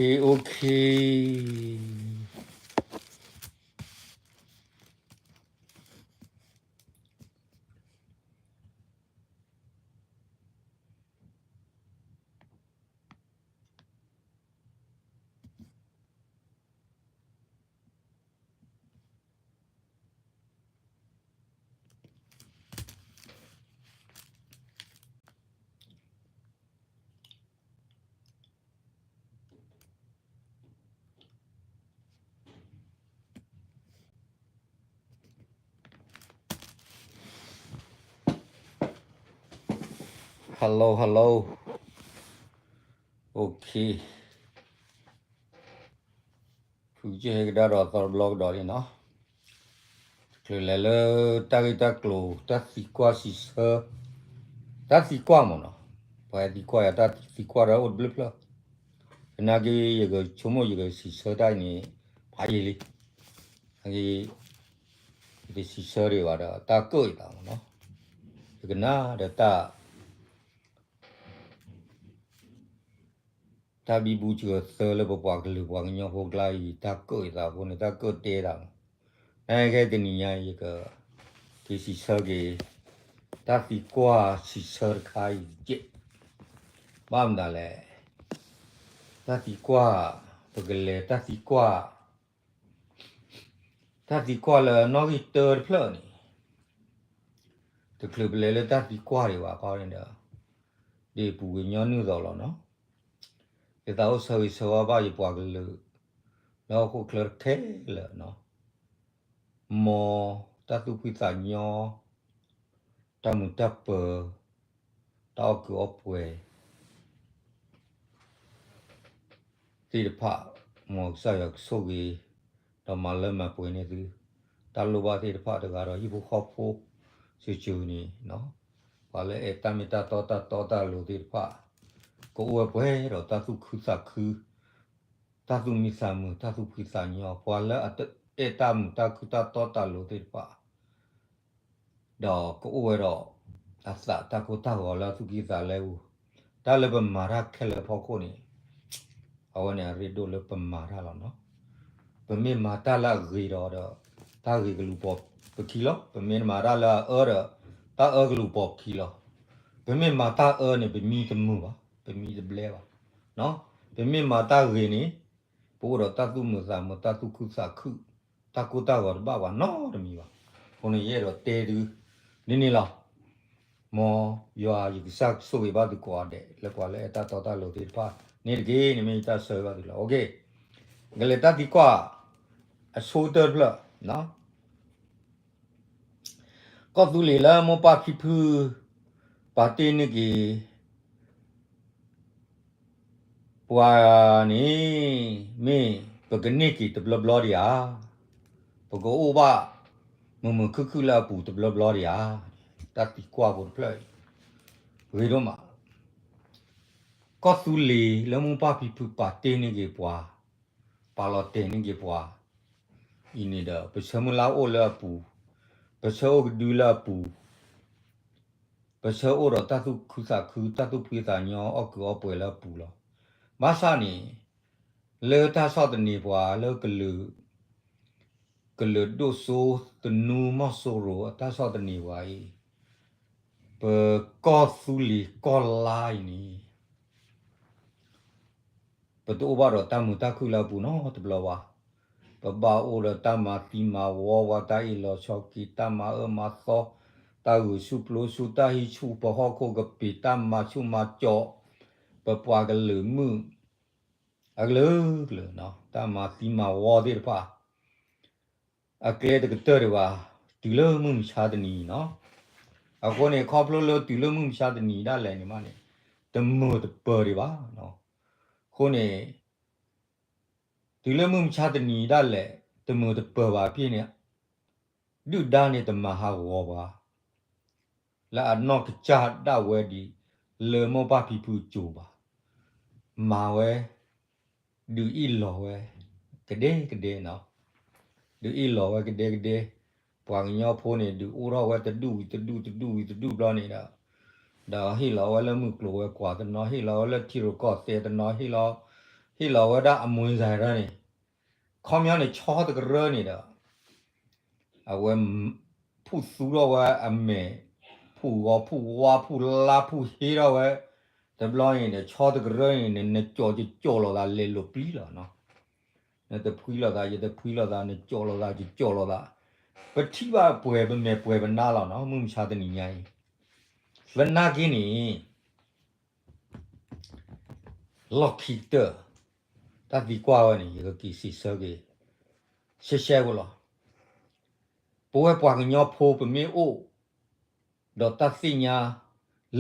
Okay. Hello, hello. Okay. ဖုကဟဲကဒါဒီးသီတဘျီကဒီးန့ၣ်နီၤ, တချုးလဲၤလၢတၢ်ဂ့ၢ်တၢ်ကျိၤ တၢ်သံကွၢ်စံးဆၢ, တၢ်သံကွၢ်မ့ၢ်နီၤ, ပှၤသံကွၢ်ယၤတၢ်သံကွၢ်ဒီးအိၣ်တဘျုးဖျၢၣ်, သနာ်က့ ယကဆိကမိၣ်ယကစံးဆၢတၢ်အံၤန့ၣ် ဖးယံာ်လံ, သနာ်က့ ယတစံးဆၢဒံးဘၣ်ဒီး တၢ်ကၢၣ်ယသးမ့ၢ်နီၤ, ယကနၣ်ဒီးတၢ် တၢ်ဘံဘူစှၤသၢလၢပပှၤကလုာ်ပှၤကညီဖိကျါအံၤ တၢ်ကၢၣ်ယသးအဃိန့ၣ် တၢ်ကၢၣ်တဲတၢ်မး, နကဲတနံၤညါအံၤ ယက က့ၤစံးဆၢက့ၤ တၢ်သံကွၢ်စံးဆၢတခါအံၤတက့ၢ်, ဘၣ်မနုၤလဲၣ်, တၢ်သံကွၢ်, ပကလဲၤတၢ်သံကွၢ် တၢ်သံကွၢ်လၢနီၣ်ဂံၢ်တၢတဖျၢၣ်န့ၣ်, တချုးပလဲၤလၢတၢ်သံကွၢ်ဒံးဘၣ်ခီန့ၣ်ဒီး, ဒ်ပူၤကွံာ်ညီနုၢ်သိးလီၤနီၤ, ယသးအိၣ်ဆၢဂ့ၤဆၢဝါဘၣ်ယပှၤကလုာ် လၢဟီၣ်ခိၣ်ချၢခဲလၢာ်နီၤ, မ်တၢ်သူၣ်ဖှံသးညီ တၢ်မုာ်တၢ်ပၢၤ, တၢ်အီၣ်ကုးအီပှဲၤ သ့ၣ်တဖၣ်, မ်ကစၢ်ယွၤကဆိၣ်ဂ့ၤ ဒီးမၤလၢမၤပှဲၤန့ၢ်သု, တၢ်လိၣ်ဘၣ်သ့ၣ်တဖၣ်တဂၤဒီးဟံၣ်ဖိဃီဖိ စၢၤစၢၤန့ၣ်, ပှၤလၢအဲၣ်တၢ်မ့ၢ်တၢ်တီတၢ်တီတၢ်လိၤသ့ၣ်တဖၣ်, ကအိၣ်ဝဲပှဲၤဒီးတၢ်သူၣ်ခုသးခု တၢ်သူၣ်မံသးမုာ် တၢ်သူၣ်ဖှံသးညီ, ပှၤလၢအဲၣ်တၢ်မုာ်တၢ်ခုတၢ်တီတၢ်လိၤသ့ၣ်တဖၣ် ဒီးကအိၣ်ဝဲဒီး အသးတၢ်ကိၢ်တၢ်ဂီၤလၢအသူၣ်ကံၢ်သးလဲပူၤ, တၢ်လၢပမၤတၢ်ခဲလၢာ်အဖီခိၣ်န့ၣ်, အဝဲန့ၣ်အရ့ဒိၣ်လၢပမၤတၢ်လီၤနီၤ, ပမ့ၢ်မၤတၢ်လၢအဂ့ၤဒီး, တၢ်ဂ့ၤကလူၤပိာ်ပခံလီၤ, ပမ့ၢ်မၤတၢ်လၢအအၢဒီး, တၢ်အၢကလူၤပိာ်ပခံလီၤ, ပမ့ၢ်မၤတၢ်အၢန့ၣ် ပမံတမုာ်ဘၣ်, ပမံတဘျဲဘၣ်, ပမ့ၢ်မၤတၢ်ဂ့ၤန့ၣ်, ပအိၣ်ဒီးတၢ်သူၣ်မုာ်သးမုာ် တၢ်သူၣ်ခုသးခု, တၢ်ကိၢ်တၢ်ဂီၤတဘၣ်ပှၤနီတမံၤဘၣ်, အဃိန့ၣ်ယအဲၣ်ဒိးတဲသု, ဒ်န့ၣ်လီၤ, မ်ယွၤယကစၢ်ဆိၣ်ဂ့ၤဘၣ်သုကိးဂၤဒဲး လၢပှၤလၢအဲၣ်တၢ်တီတၢ်လိၤသ့ၣ်တဖၣ်န့ၣ်တက့ၢ်, န့ၣ်မ့ၢ်ယတၢ်ဆၢဂ့ၤဘၣ်သုလီၤ, ကလဲၤတၢ်သံကွၢ်, အဆိကတၢၢ်တဖျၢၣ် ကီၢ်သူလ့ၤလၢမိၢ်ပၢ်ဖံဖု ပာ်တ့ၢ်န့ၢ်က့ၤ ပှၤန့ၣ် မ့ၢ်ပကန့ၢ်က့ၤတဘျီဘျီဒံးဧါ, ပကအိၣ်ဘၣ် မုာ်မုာ်ခုၣ်ခုၣ်လၢအပူၤတဘျီဘျီဒံးဧါ, တၢ်သံကွၢ်ဖိတဖျၢၣ်အံၤ ဂ့ၤဒိၣ်မး, ကီၢ်သူလ့ၤလၢမိၢ်ပၢ်ဖံဖုပာ်တ့ၢ်န့ၢ်က့ၤပှၤ, ပာ်လီၤတဲာ်န့ၢ်က့ၤပှၤအံၤန့ၣ်ဒီး ပဆၢမုၢ်လၢ်အိၣ်လၢအပူၤ, ပဆၢအိၣ်ကဒုလၢအပူၤ, ပဆၢအိၣ်ဒီးတၢ်သူၣ်ခုသးခု တၢ်သူၣ်ဖှံသးညီ အီၣ်ကုးအီပှဲၤလၢအပူၤလီၤ. ဘၣ်ဆၣ်န့ၣ် လၢတၢ်ဆီၣ်သနံးပှၤလၢကလုာ်, ကလုာ်ဒိၣ်စိသနူမီၢ်စိရိၤအတၢ်ဆီၣ်သနံးပှၤအံၤ, ပကီၢ်သူလ့ၤကီၢ်လါအံၤန့ၣ် ပတအိၣ်ဘၣ်ဒီးတၢ်မုာ်တၢ်ခုၣ်လၢအပူၤနီတဘျီဘၣ်. ပဘၣ်အိၣ်ဒီးတၢ်မၤသံမၤဝီ, ပှၤတၢ်အ့ၣ်လိာ်ဆိးက့, တၢ်မၤအၢမၤသီ, တၢ်ဂုာ်ဆူၣ်ပျိဆူၣ်, တၢ်ဟံးဆူၣ်, ပဟီၣ်ခိၣ်ကပ့ၤ, တၢ်မၤဆူၣ်မၤစိး, ပပှၤကလုာ်မုၣ်အကလုာ်ကလုာ်, တၢ်မၤသံမၤဝီသ့ၣ်တဖၣ် အကျဲတကတၢၢ်ဒံးဘၣ်, တုၤလၢမုၢ်မဆါတနံၤအံၤနီၤ. အဃိန့ၣ် ခီဖျိလၢတုၤလၢမုၢ်မဆါတနံၤဒၣ်လဲာ်န့ၣ်မးန့ၣ် တမုာ်တပၢၤဒံးဘၣ်. အဃိန့ၣ် တုၤလၢမုၢ်မဆါတနံၤဒၣ်လဲာ် တမုာ်တပၢၤဘၣ်အဖဲန့ၣ် ဒုၣ်ဒါန့ၣ်တမၤဟးဂီၤပှၤ လၢအနီၢ်ကစၢ်ဒၣ်ဝဲဒံး လၢမိၢ်ပၢ်ဖံဖုအစိၤဘၣ်. မၤဝဲ ဒုးအ့ၣ်လိာ်ဝဲ ကဒဲကဒဲနီၤ. ဒုးအ့ၣ်လိာ်ဝဲကဒဲကဒဲ, ပှၤကညီဖိန့ၣ် ဒုးအိၣ်ထီၣ်ဝဲတဒူၣ်ဝံၤတဒူၣ် တဒူၣ်ဝံၤတဒူၣ်ဘျီန့ၣ်ဒီး, ဒီးဟ့ၣ်လီၤဝဲလၢမုၢ်ကျိၤဝဲၤကွာ်တနီၤ, ဟ့ၣ်လီၤဝဲလၢထံရူၢ်ကီၢ်သဲးတနီၤ, ဟ့ၣ်လီၤ, ဟ့ၣ်လီၤဝဲဒၣ်အမွေးစၢ်ဒၣ်န့ၣ်, ခီပညီန့ၣ် ဆီတကရၢန့ၣ်ဒီး အဝဲ ဖုၣ်သူထီၣ်ဝဲအမဲာ်, ဖုၣ်ဂီၤဖုၣ်ဝါဖုၣ်လါဖုၣ်ဟ့ထီၣ်ဝဲ, တဘျီန့ၣ်ဒီး ဆီတကရၢန့ၣ် နကၠီၤကကၠီၤလိာ်သးလဲၤလိာ်ပျံၤလီၤနီၤ, နတဖှံလိာ်သး ယတဖှံလိာ်သး နကၠီၤလိာ်သးကကၠီၤလိာ်သး, ပထံၣ်ဘၣ်ပှဲၤပမဲာ်ပှဲၤပနါလီၤနီၤ မုၢ်မဆါတနံၤညါအံၤ, သနာ်က့န့ၣ် လီၢ်ခံကတၢၢ်, တၢ်သံကွၢ်ဝဲန့ၣ် ယကက့ၤစံးဆၢက့ၤ ရှဲရှဲဖိလီၤ. ပဝဲပှၤကညီဖိပမ့ၢ်အိၣ် ဒီးတၢ်သ့ၣ်ညါ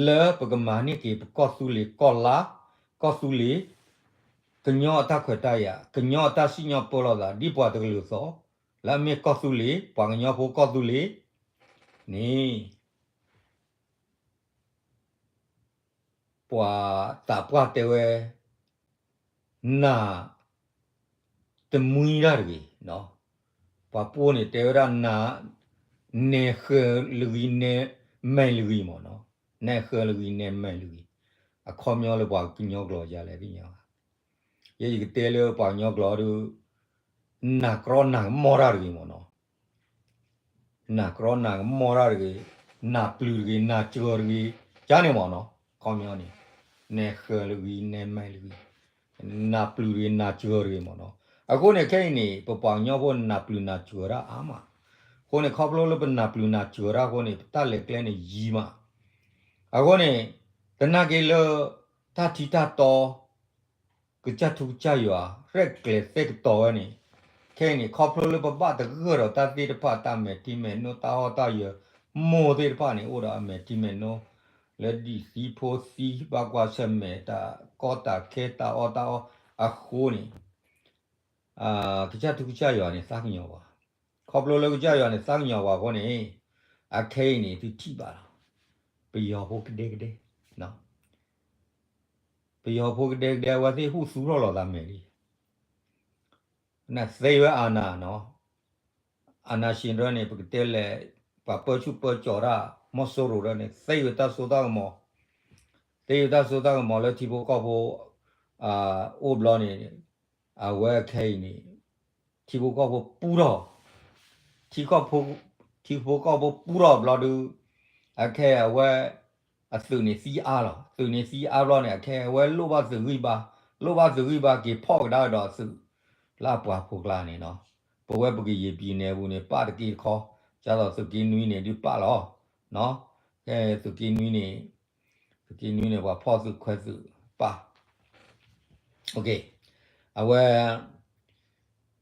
လၢပကမၤန့ၢ်က့ၤပကီၢ်သူလ့ၤကီၢ်လါ, ကီၢ်သူလ့ၤ, ကညီအတၢ်ခွဲးတၢ်ယာ်, ကညီအတၢ်စံၣ်ညီၣ်ပၢလီၤသး ဒ်ပှၤတကလုာ်အသိး, လၢအမ့ၢ်ကီၢ်သူလ့ၤ ပှၤကညီဖိကီၢ်သူလ့ၤန့ၣ် ပှၤသးပှၢ်တဲဝဲ နးတမှံတၢ်တဂ့ၤ, ပှၤပှိၢ်န့ၣ်တဲဝဲဒၣ် နး, နဲဃၢၤလၢဂံၤ နဲမဲာ်လၢဂံၤမ့ၢ်နီၤ, နဲဃၢၤလၢဂံၤ နဲမဲာ်လၢဂံၤ, အခီပညီလၢပှၤကညီကျိာ်ယၤလဲၣ်သ့ၣ်ညါဘၣ်, ယဲယကတဲလၢပှၤကညီကျိာ်ဒီး နးကြီနးကမီၣ်တၢ်တဂ့ၤမ့ၢ်နီၤ နးကြီနးကမီၣ်တၢ်တဂ့ၤ, နးပျုၤတဂ့ၤ, နးစှၢၤတဂ့ၤ, ကန့ၣ်မ့ၢ်နီၤ, ခီပညီန့ၣ်, နဲဃၢၤလၢဂံၤ နဲမဲာ်လၢဂံၤ, နးပျုၤတဂ့ၤ နးစှၢၤတဂ့ၤမ့ၢ်နီၤ, အဃိန့ၣ်ခဲအံၤန့ၣ် ပပှၤကညီဖိနးပျုၤနးစှၢၤတၢ်အါမး, အဃိန့ၣ် ခီဖျိလၢပနးပျုၤနးစှၢၤတၢ်အဃိန့ၣ် ပတၢ်လဲၤကျဲန့ၣ်ယံၤမး, အဃိန့ၣ် သနာ်က့လၢ တၢ်ထံတၢ်တီ ကစၢ်ထူကစၢ်ယွၤ ရဲၣ်ကျဲၤသ့ၣ်ကတီၤဝဲန့ၣ်, ခဲအံၤန့ၣ် ခီဖျိလၢပဘၣ်သဂၢၢ်ဒီးတၢ်သ့ၣ်တဖၣ် တၢ်မဲာ်ထံမဲာ်နိ တၢ်အီၣ်တၢ်ယၢၤ မိၢ်သ့ၣ်တဖၣ်န့ၣ် အိၣ်ဒီးအမဲာ်ထံမဲာ်နိ လၢဒံၣ်သံဖိသံ ဘၣ်ကွၢ်ဆၢၣ်မဲာ် တၢ်ကီတၢ်ခဲ တၢ်အီၣ်တၢ်အီအဃိန့ၣ် ကစၢ်ထူကစၢ်ယွၤန့ၣ် သးကညီၤပှၤ, ခီဖျိလၢကစၢ်ယွၤန့ၣ် သးကညီၤပှၤအဃိန့ၣ်, အခဲအံၤန့ၣ် သုထံၣ်ဘၣ်လီၤ, ပယီၤဖိကဒဲကဒဲ, ပယီၤဖိကဒဲကဒဲ အဝဲသ့ၣ်ဟူးသူထီၣ်လီၤသးမဲာ်လံ, နသ့ဝဲအနၤနီၤ, အနၤၡ့ဒၢန့ၣ် ပကတဲလဲၣ်, ပှၤပၢဆူၣ်ပၢကၠီၤတၢ် မီၢ်စိရိၤဒၢန့ၣ် သ့ဝဲတၢ်စိတၢ်ကမီၤ, သ့ဝဲတၢ်စိတၢ်ကမီၤလၢထံဖိကီၢ်ဖိ အိၣ်ဘျီန့ၣ်, အဝဲခဲအံၤန့ၣ် ထံဖိကီၢ်ဖိပူထီၣ်, ထံဖိကီၢ်ဖိပူထီၣ်ဘျီဒုး, အခဲအံၤအဝဲ အသုးန့ၣ်သံအါလီၤ, သုးန့ၣ်သံအါဘျီန့ၣ် အခဲအံၤအဝဲလိၣ်ဘၣ်သုးဂံၢ်ဘါ, လိၣ်ဘၣ်သုးဂံၢ်ဘါက့ၤဖီၣ်ကဒါဒီးသုး လၢအပှၤဖိကျါန့ၣ်နီၤ, ပဝဲပကယံာ်ပျံၤနဲပူၤန့ၣ် ပာ်တက့ၢ်တခီ, ကသိးသုးက့နွံန့ၣ်ဒုးပာ်လီၤ, ကဲသုးက့နွံန့ၣ်, သုးက့နွံန့ၣ် ပှၤဖီၣ်သုးခွဲးသုးပာ် အဝဲ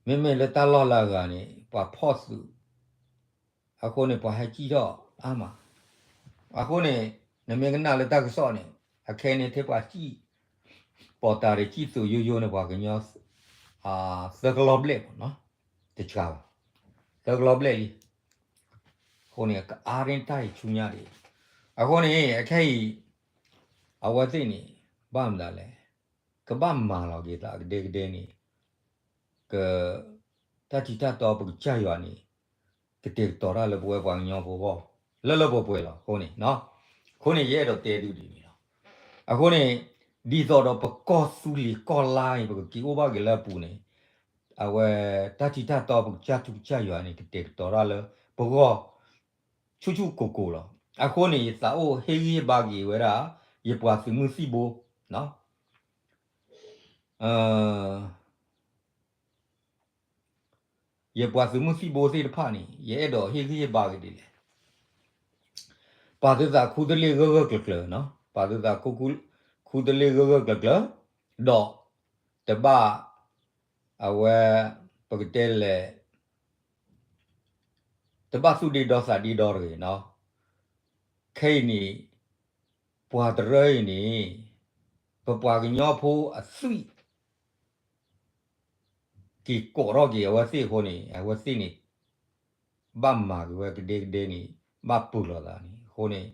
မ့မ့ၢ်လၢတၢ်လီၢ်လၢအဂၤန့ၣ် ပှၤဖီၣ်သုး, အဃိန့ၣ် ပှၤဟဲစံၣ်ထီၣ်အါမး, အဃိန့ၣ် နမ့ၢ်ကနၣ်လၢတၢ်ကစီၣ်န့ၣ် အခဲအံၤန့ၣ် ထဲပှၤစံၣ် ပီးတၤဒီးစံၣ်သုးယိယိန့ၣ် ပှၤကညီ သၢကလီၢ်ဘျဲၣ်မ့ၢ်နီၤ, တဆှးဘၣ်, သၢကလီၢ်ဘျဲၣ်လံ, အဃိန့ၣ် ကအါန့ၢ်တၢ်အံၤဆူညါဒံး, အဃိန့ၣ် အခဲအံၤ အဝဲသ့ၣ်န့ၣ် ဘၣ်မနုၤလဲၣ်, ကဘၣ်မၤလီၤက့ၤသးကဒဲကဒဲန့ၣ်, က, တၢ်ထံတၢ်တီပကစၢ်ယွၤန့ၣ် ကတဲာ်ကတီၤတၢ်လၢပဝဲပှၤကညီဖိအဂီၢ် လၢလၢပှဲၤပှဲၤလီၤ. အဃိန့ၣ်, အဃိန့ၣ် ယအဲၣ်ဒိးတဲသုဒ်န့ၣ်လီၤ. အဃိန့ၣ် ဒ်သိးဒီးပကီၢ်သူလ့ၤကီၢ်လါအံၤ ပကက့ၤအိၣ်ဘၣ်က့ၤလၢအပူၤန့ၣ်, အဝဲတၢ်ထံတၢ်တီပကစၢ်ထူကစၢ်ယွၤန့ၣ် ကတဲာ်ကတီၤတၢ်လၢပဂီၢ် ဆူၣ်ဆူၣ်ကိၢ်ကိၢ်လီၤ. အဃိန့ၣ် ယသးအိၣ်ဟ့ၣ်ဂံၢ်ဟ့ၣ်ဘါက့ၤဝဲဒၣ် ယပှၤသုးမုၢ်သံၣ်ဘိ ယပှၤသုးမုၢ်သံၣ်ဘိသ့ၣ်တဖၣ်န့ၣ် ယအဲၣ်ဒိးဟ့ၣ်ဂံၢ်ဟ့ၣ်ဘါက့ၤဒ်လဲၣ်. ပာ်သုသးခူတလ့ၢ်ဂၢၢ်ဂၢၢ်ကျၢၤကျၢၤနီၤ, ပာ်သုသးခူတလ့ၢ်ဂၢၢ်ဂၢၢ်ကျၢၤကျၢၤ, ဒီးတဘၣ် အဝဲ ပကတဲလဲၣ် တဘၣ်သူၣ်ဒ့ဒီသးဒ့ဒီတဂ့ၤနီၤ. ခဲအံၤန့ၣ် ပှၤတရၢအံၤန့ၣ် ပပှၤကညီဖိအသွံၣ် က့ၤကိးထီၣ်က့ၤအဝဲသ့ၣ်အဃိန့ၣ် အဝဲသ့ၣ်န့ၣ် ဘၣ်မၤက့ၤဝဲကဒဲကဒဲန့ၣ် ဘၣ်ပၢၤလိာ်သးန့ၣ် အဃိန့ၣ်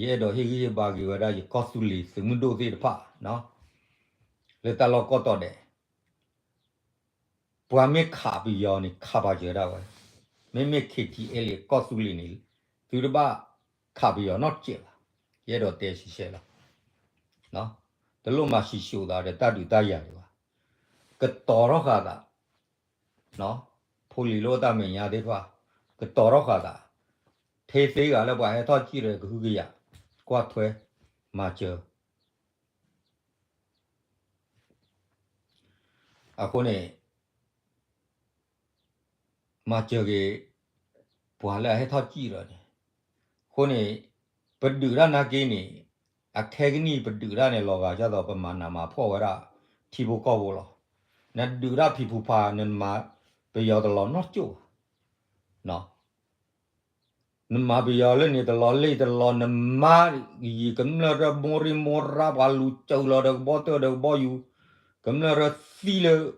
ယအဲၣ်ဒိးဟ့ၣ်ဂံၢ်ဟ့ၣ်ဘါက့ၤဝဲဒၣ် ယကီၢ်သူလ့ၤသုးမုၢ်ဒိၣ်သ့ၣ်တဖၣ် လၢတၢ်လီၢ်ကီၢ်တီၤဒဲး ပှၤမ့ၢ်ခးပယီၤန့ၣ် ခးပာ်စၢၤဒၣ်ဝဲ, မ့မ့ၢ် ခ့ထံအဲလ့ ကီၢ်သူလ့ၤန့ၣ် သုတဘၣ်ခးပယီၤနီတစဲးဘၣ်, ယအဲၣ်ဒိးတဲဆှဲဆှဲလီၤ. တလိၣ်မၤစံၣ်စိၤသးဒီးတၢ်ဒုးတၢ်ယၤဒံးဘၣ်. ကတီၤထီၣ်ဃာ်သး, ဖိလံၤလိၣ်တၢ်မဲာ်ညါသ့ၣ်တဖၣ် ကတီၤထီၣ်ဃာ်သး, ထဲသ့ဂၤလၢပှၤဟဲထီၣ်စံၣ်ဒီးကဟုကယာ်, ကွၢ်ထွဲ, မၤစၢၤ အဃိန့ၣ် မၤစၢၤက့ၤ ပှၤလၢအဟဲထီၣ်စံၣ်ဒီးန့ၣ်, အဃိန့ၣ် ပဒုးတၢ်နာ်က့န့ၣ်, အခဲကနံၣ်ပဒုးတၢ်န့ၣ် လီၤဂာ်ဒ်သိး ပမၤနးမၤဖှီၣ်ဝဲဒၣ် ထံဖိကီၢ်ဖိလီၤ. နဒုးတၢ်ဖံးဖူဖး နမၤပယီၤတလီၤနီတကၠိၣ်ဘၣ်. နမၤပယီၤလၢန့ၣ်တလီၤလ့ၣ်တလီၤ နမၤယံာ်ကမျၢၢ်ရၢမိၢ်ရံၣ်မိၢ်ရါ ပှၤလူၤစၢၤလီၤဒီးကဘီတၢၢ်ဒီးကဘီယူၤ, ကမျၢၢ်ရၢသံလၢ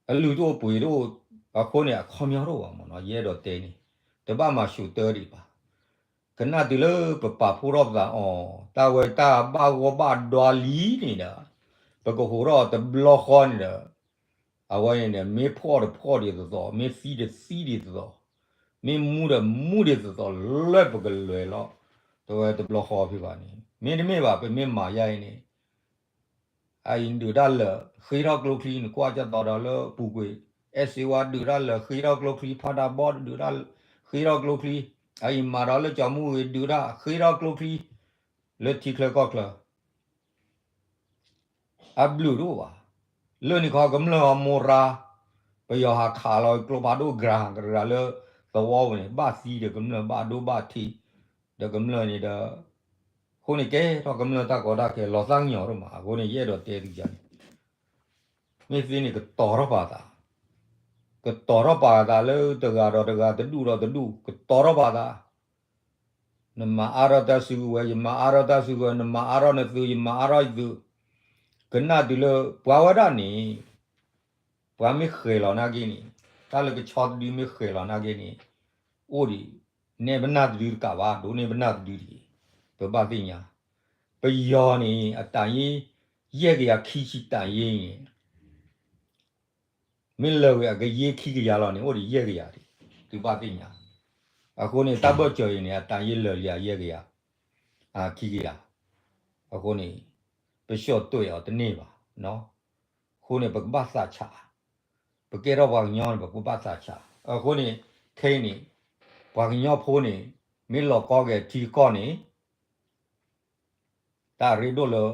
အလုၢ်တအိၣ်ပှ့ၤတအိၣ်, အဃိန့ၣ် အခီပညီတအိၣ်ဘၣ်မ့ၢ်နီၤ ယအဲၣ်ဒိးတဲန့ၣ်, တဘၣ်မၤဆူၣ်တၢဒံးဘၣ်. ကနၣ်တုၤလၢပပာ်ဖှိၣ်ထီၣ်ပသးအီၤ, တၢ်ဝဲတၢ်ဘၣ်ဂီၢ်ဘၣ်ဒွါလံန့ၣ်ဒီး, ပကဟိးထီၣ်တဘျီဃီန့ၣ်ဒီး, အဝဲန့ၣ်န့ၣ် မ့ၢ်ဖှီၣ်ဒီးဖှီၣ်ဒံးသသိး, မ့ၢ်သံဒီးသံဒံးသသိး, မ့ၢ်မူဒီးမူဒံးသသိး လၢပကလဲၤလီၤ, တဝဲတဘျီဃီဖံးဘၣ်န့ၣ် မ့တမ့ၢ်ဘၣ် ပမ့ၢ်မၤယါအံၤန့ၣ် အအံၤဒုးတၢ်လၢာ် ဃ့ထီၣ်ကျိချံ နကွၢ်ကၢ်သိးဒီးလၢပူၤကွံာ်, အဲၣ်စ့ဝါဒုးတၢ်လၢာ် ဃ့ထီၣ်ကျိချံ, ဖးဒးဘီဒုးတၢ် ဃ့ထီၣ်ကျိချံ, အအံၤမၤဒီးလၢကၠီၤမူဂ့ၤ ဒုးတၢ် ဃ့ထီၣ်ကျိချံ, လၢထံချၢကီၢ်ချၢ အဘျုးတအိၣ်ဘၣ်. လၢန့ၣ်ခီကမျၢၢ်အမိၢ်ရါ, ပယီၤဟးခးလီၤကျိဖးဒိၣ် ကရၤကရၤလၢသဝီပူၤန့ၣ် ဘၣ်သံဒီးကမျၢၢ် ဘၣ်ဒိဘၣ်ထံး ဒီးကမျၢၢ်န့ၣ်ဒီး, အဃိန့ၣ်ကဲထီၣ်ကမျၢၢ်တၢ်ကီတၢ်ခဲ လီၤသးကညီၤဒိၣ်မး. အဃိန့ၣ် ယအဲၣ်ဒိးတဲသုန့ၣ်, မ့ၢ်သ့န့ၣ် ကတီၤထီၣ်ပာ်သး, ကတီၤထီၣ်ပာ်သးလၢတဂၤဒီးတဂၤ တဒူၣ်ဒီးတဒူၣ် ကတီၤထီၣ်ပာ်သး နမၤအါထီၣ်တၢ်စုကဝဲၤ ယမၤအါထီၣ်တၢ်စုကဝဲၤ, နမၤအါထီၣ်နသုး ယမၤအါထီၣ်ယသုး, ကနၣ်တုၤလၢပှၤဝဲဒၣ်န့ၣ်, ပှၤမ့ၢ်ဃဲၤလီၤနာ်က့န့ၣ်, တၢ်လၢကဆီတဒုမ့ၢ်ဃဲၤလီၤနာ်က့န့ၣ်, အိၣ်ဒံး, နဲပနၢ်တဒုတကးဘၣ် ဒိးန့ၢ်ပနၢ်တဒုတဂ့ၤ, ပဘၣ်သ့ၣ်ညါ, ပယီၤန့ၣ် အတၢ်ယ့, ယဲၢ်ကယၤခံဆံတၢ်ယ့န့ၣ် မ့ၢ်လၢာ်ဝံၤအကယ့ခံကယၤလီၤန့ၣ် အိၣ်ဒံးယဲၢ်ကယၤဒံး, သုဘၣ်သ့ၣ်ညါ, အဃိန့ၣ် တၢ်ဘၢၣ်စၢၤအံၤန့ၣ် အတၢ်ယ့လၢာ်လံယဲၢ်ကယၤ, ခံကယၤ, အဃိန့ၣ်, ပဆှီၣ်တွဲအီၤတန့ၢ်ဘၣ်, အဃိန့ၣ် ပကဘၣ်သးဆး, ပကဲထီၣ်ပှၤကညီန့ၣ် ပကဘၣ်သးဆး, အဃိန့ၣ်, ခဲအံၤန့ၣ်, ပှၤကညီဖိန့ၣ်, မ့ၢ်လီၤကီက့ၤထံကီၢ်န့ၣ် တၢ်အရ့ဒိၣ်လၢ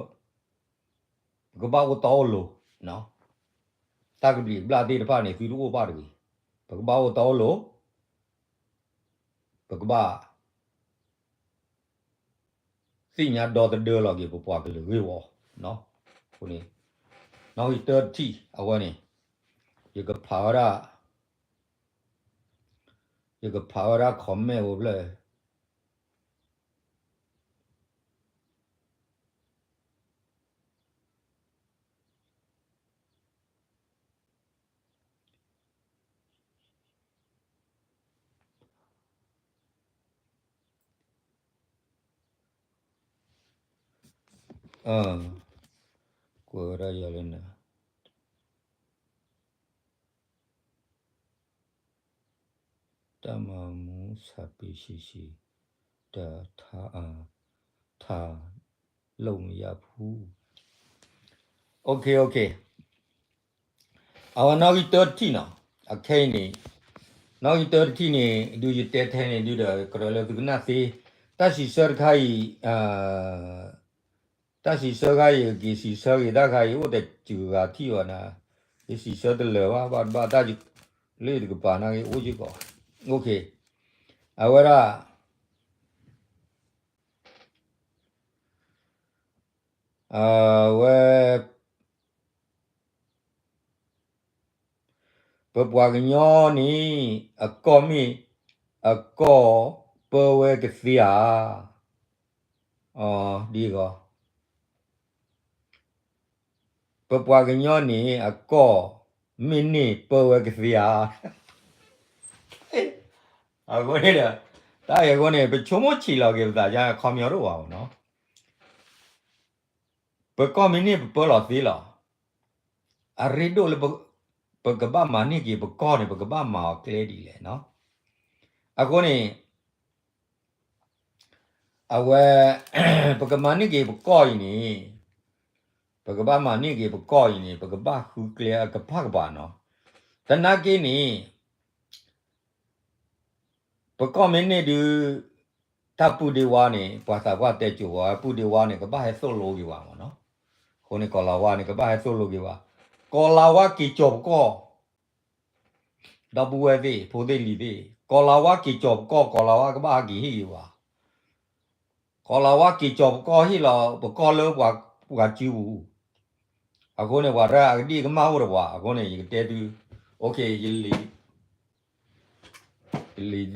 ပကဘၣ်အိၣ်တီအိၣ်လိၤ, တၢ်ကဘျံးဘျၣ်သ့ၣ်တဖၣ်န့ၣ် သုတအိၣ်ဘၣ်တဂ့ၤ, ပကဘၣ်အိၣ်တီအိၣ်လိၤ, ပကဘၣ် သ့ၣ်ညါဒီသဒၢလီၤက့ၤ ပပှၤကလုာ်ဂ့ၢ်ဝီ, အဃိန့ၣ်, နီၣ်ဂံၢ်တၢတထံၣ် အဝဲန့ၣ်, ယကဖးဝဲဒၣ်, ယကဖးဝဲဒၣ် comment ဝဲဖျၢၣ် ကွဲးဝဲဒၣ်ယၤလၢန တၢ်မၤမူဆးပ့ၤဆံးဆံး, တၢ်ထါအါ, ထါလိၣ်မယါဖူ, OK, OK, အဝဲနီၣ်ဂံၢ်တၢတထံၣ်နီၤ, အခဲအံၤန့ၣ်, နီၣ်ဂံၢ်တၢတထံၣ်န့ၣ် ဒုးယတဲထဲန့ၣ် ဒုးဒီးကရၢလၢသုကနၣ်သ့, တၢ်စံးဆၢတခါအံၤ, တၢ်စံးဆၢခါအံၤ က့ၤစံးဆၢဂ့ၤတၢ်ခါအံၤ အိၣ်တစှၤဂၤထံၣ်အီၤနၤ, ယစံးဆၢတလၢာ်ဘၣ် ဘၣ်တဘၣ်တၢ်, လၢတကပၤနာ်က့အိၣ်က့ၤကီး, အဝဲဒၣ် အဝဲ ပပှၤကညီန့ၣ် အကီၢ်မ့ၢ် အကီၢ်ပၢဝဲကသ့ဧါ, ဒ်ဂီၤ ပပှၤကညီန့ၣ် အကီၢ်မ့ၢ်န့ၢ်ပၢဝဲကသ့ဧါ, အဃိန့ၣ်ဒီး တၢ်အံၤအဃိန့ၣ် ပဆိကမိၣ်ဆံးလီၤက့ၤပသး အခီပညီတအိၣ်ဘၣ်နီၤ, ပကီၢ်မ့ၢ်န့ၢ်ပပၢလီၤသ့လီၤ, အရ့ဒိၣ်လၢ ပကဘၣ်မၤန့ၢ်က့ၤပကီၢ်န့ၣ် ပကဘၣ်မၤအီၤကျဲဒ်လဲၣ်နီၤ, အဃိန့ၣ် အဝဲ ပကမၤန့ၢ်က့ၤပကီၢ်အံၤန့ၣ် ပကဘၣ်မၤန့ၢ်က့ၤပကီၢ်အံၤန့ၣ် ပကဘၣ်ဃုကျဲအကဖၣ်ကပၤနီၤ. သနာ်က့န့ၣ် ပကီၢ်မ့ၢ်န့ၢ်ဒုး တၢ်ပုၢ်ဒ့ဝါန့ၣ် ပှၤသးပှၢ်တဲစိၤဝဲ ပုၢ်ဒ့ဝါန့ၣ် ကဘၣ်ဟဲသိၣ်လိက့ၤဝဲမ့ၢ်နီၤ. အဃိန့ၣ် ကီၤလၤဝါန့ၣ် ကဘၣ်ဟဲသိၣ်လိက့ၤဝဲ, ကီၤလၤဝါက့ၤကၠီၤပကီၢ် ဒီပုၢ်ဝဲၢ်သ့ၣ် ဖိသ့ၣ်လံၤသ့ၣ် ကီၤလၤဝါက့ၤကၠီၤပကီၢ် ကီၤလၤဝါကဘၣ်ဟဲက့ၤဟ့ၣ်က့ၤဝဲ, ကီၤလၤဝါက့ၤကၠီၤပကီၢ်ဟ့ၣ်လီၤ ပကီၢ်လၢပှၤကၠူပူၤ, အဃိန့ၣ် ပှၤတၢ်အကဒံၣ်ကမၣ်အိၣ်ဒီးပှၤ အဃိန့ၣ် ယကတဲသု, ယလံာ်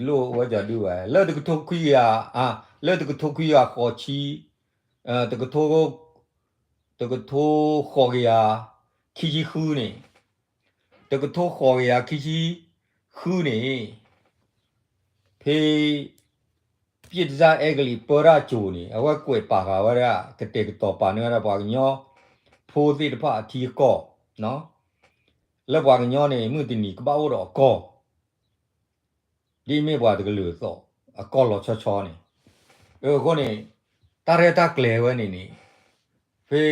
လိၣ်ဝဲကၠီဒုဝဲ လၢတကထိခွံကယၤ, လၢတကထိခွံကယၤဃိးဆံ, တကထိ, တကထိဃိးကယၤ ခံဆံဃုန့ၣ်, တကထိဃိးကယၤခံဆံဃုန့ၣ်, ဖဲ ပြစ်ဒဏ်အဲကလံးပၢတၢ်စိၤန့ၣ် အဝဲကွဲးပာ်ဃာ်ဝဲဒၣ် ကတဲာ်ကတီၤပာ်န့ၢ်ဝဲဒၣ်ပှၤကညီဖိသ့ၣ်တဖၣ်အထံအကီၢ်, လၢပှၤကညီန့ၣ် မုၢ်တနံၤကဘၣ်အိၣ်ဒီးအကီၢ်, ဒ်မ့ၢ်ပှၤတကလုာ်အသိး အကီၢ်လီၤဆီဆီန့ၣ်, အဃိန့ၣ် တၢ်ရဲၣ်တၢ်ကျဲၤဝဲန့ၣ်န့ၣ် ဖဲ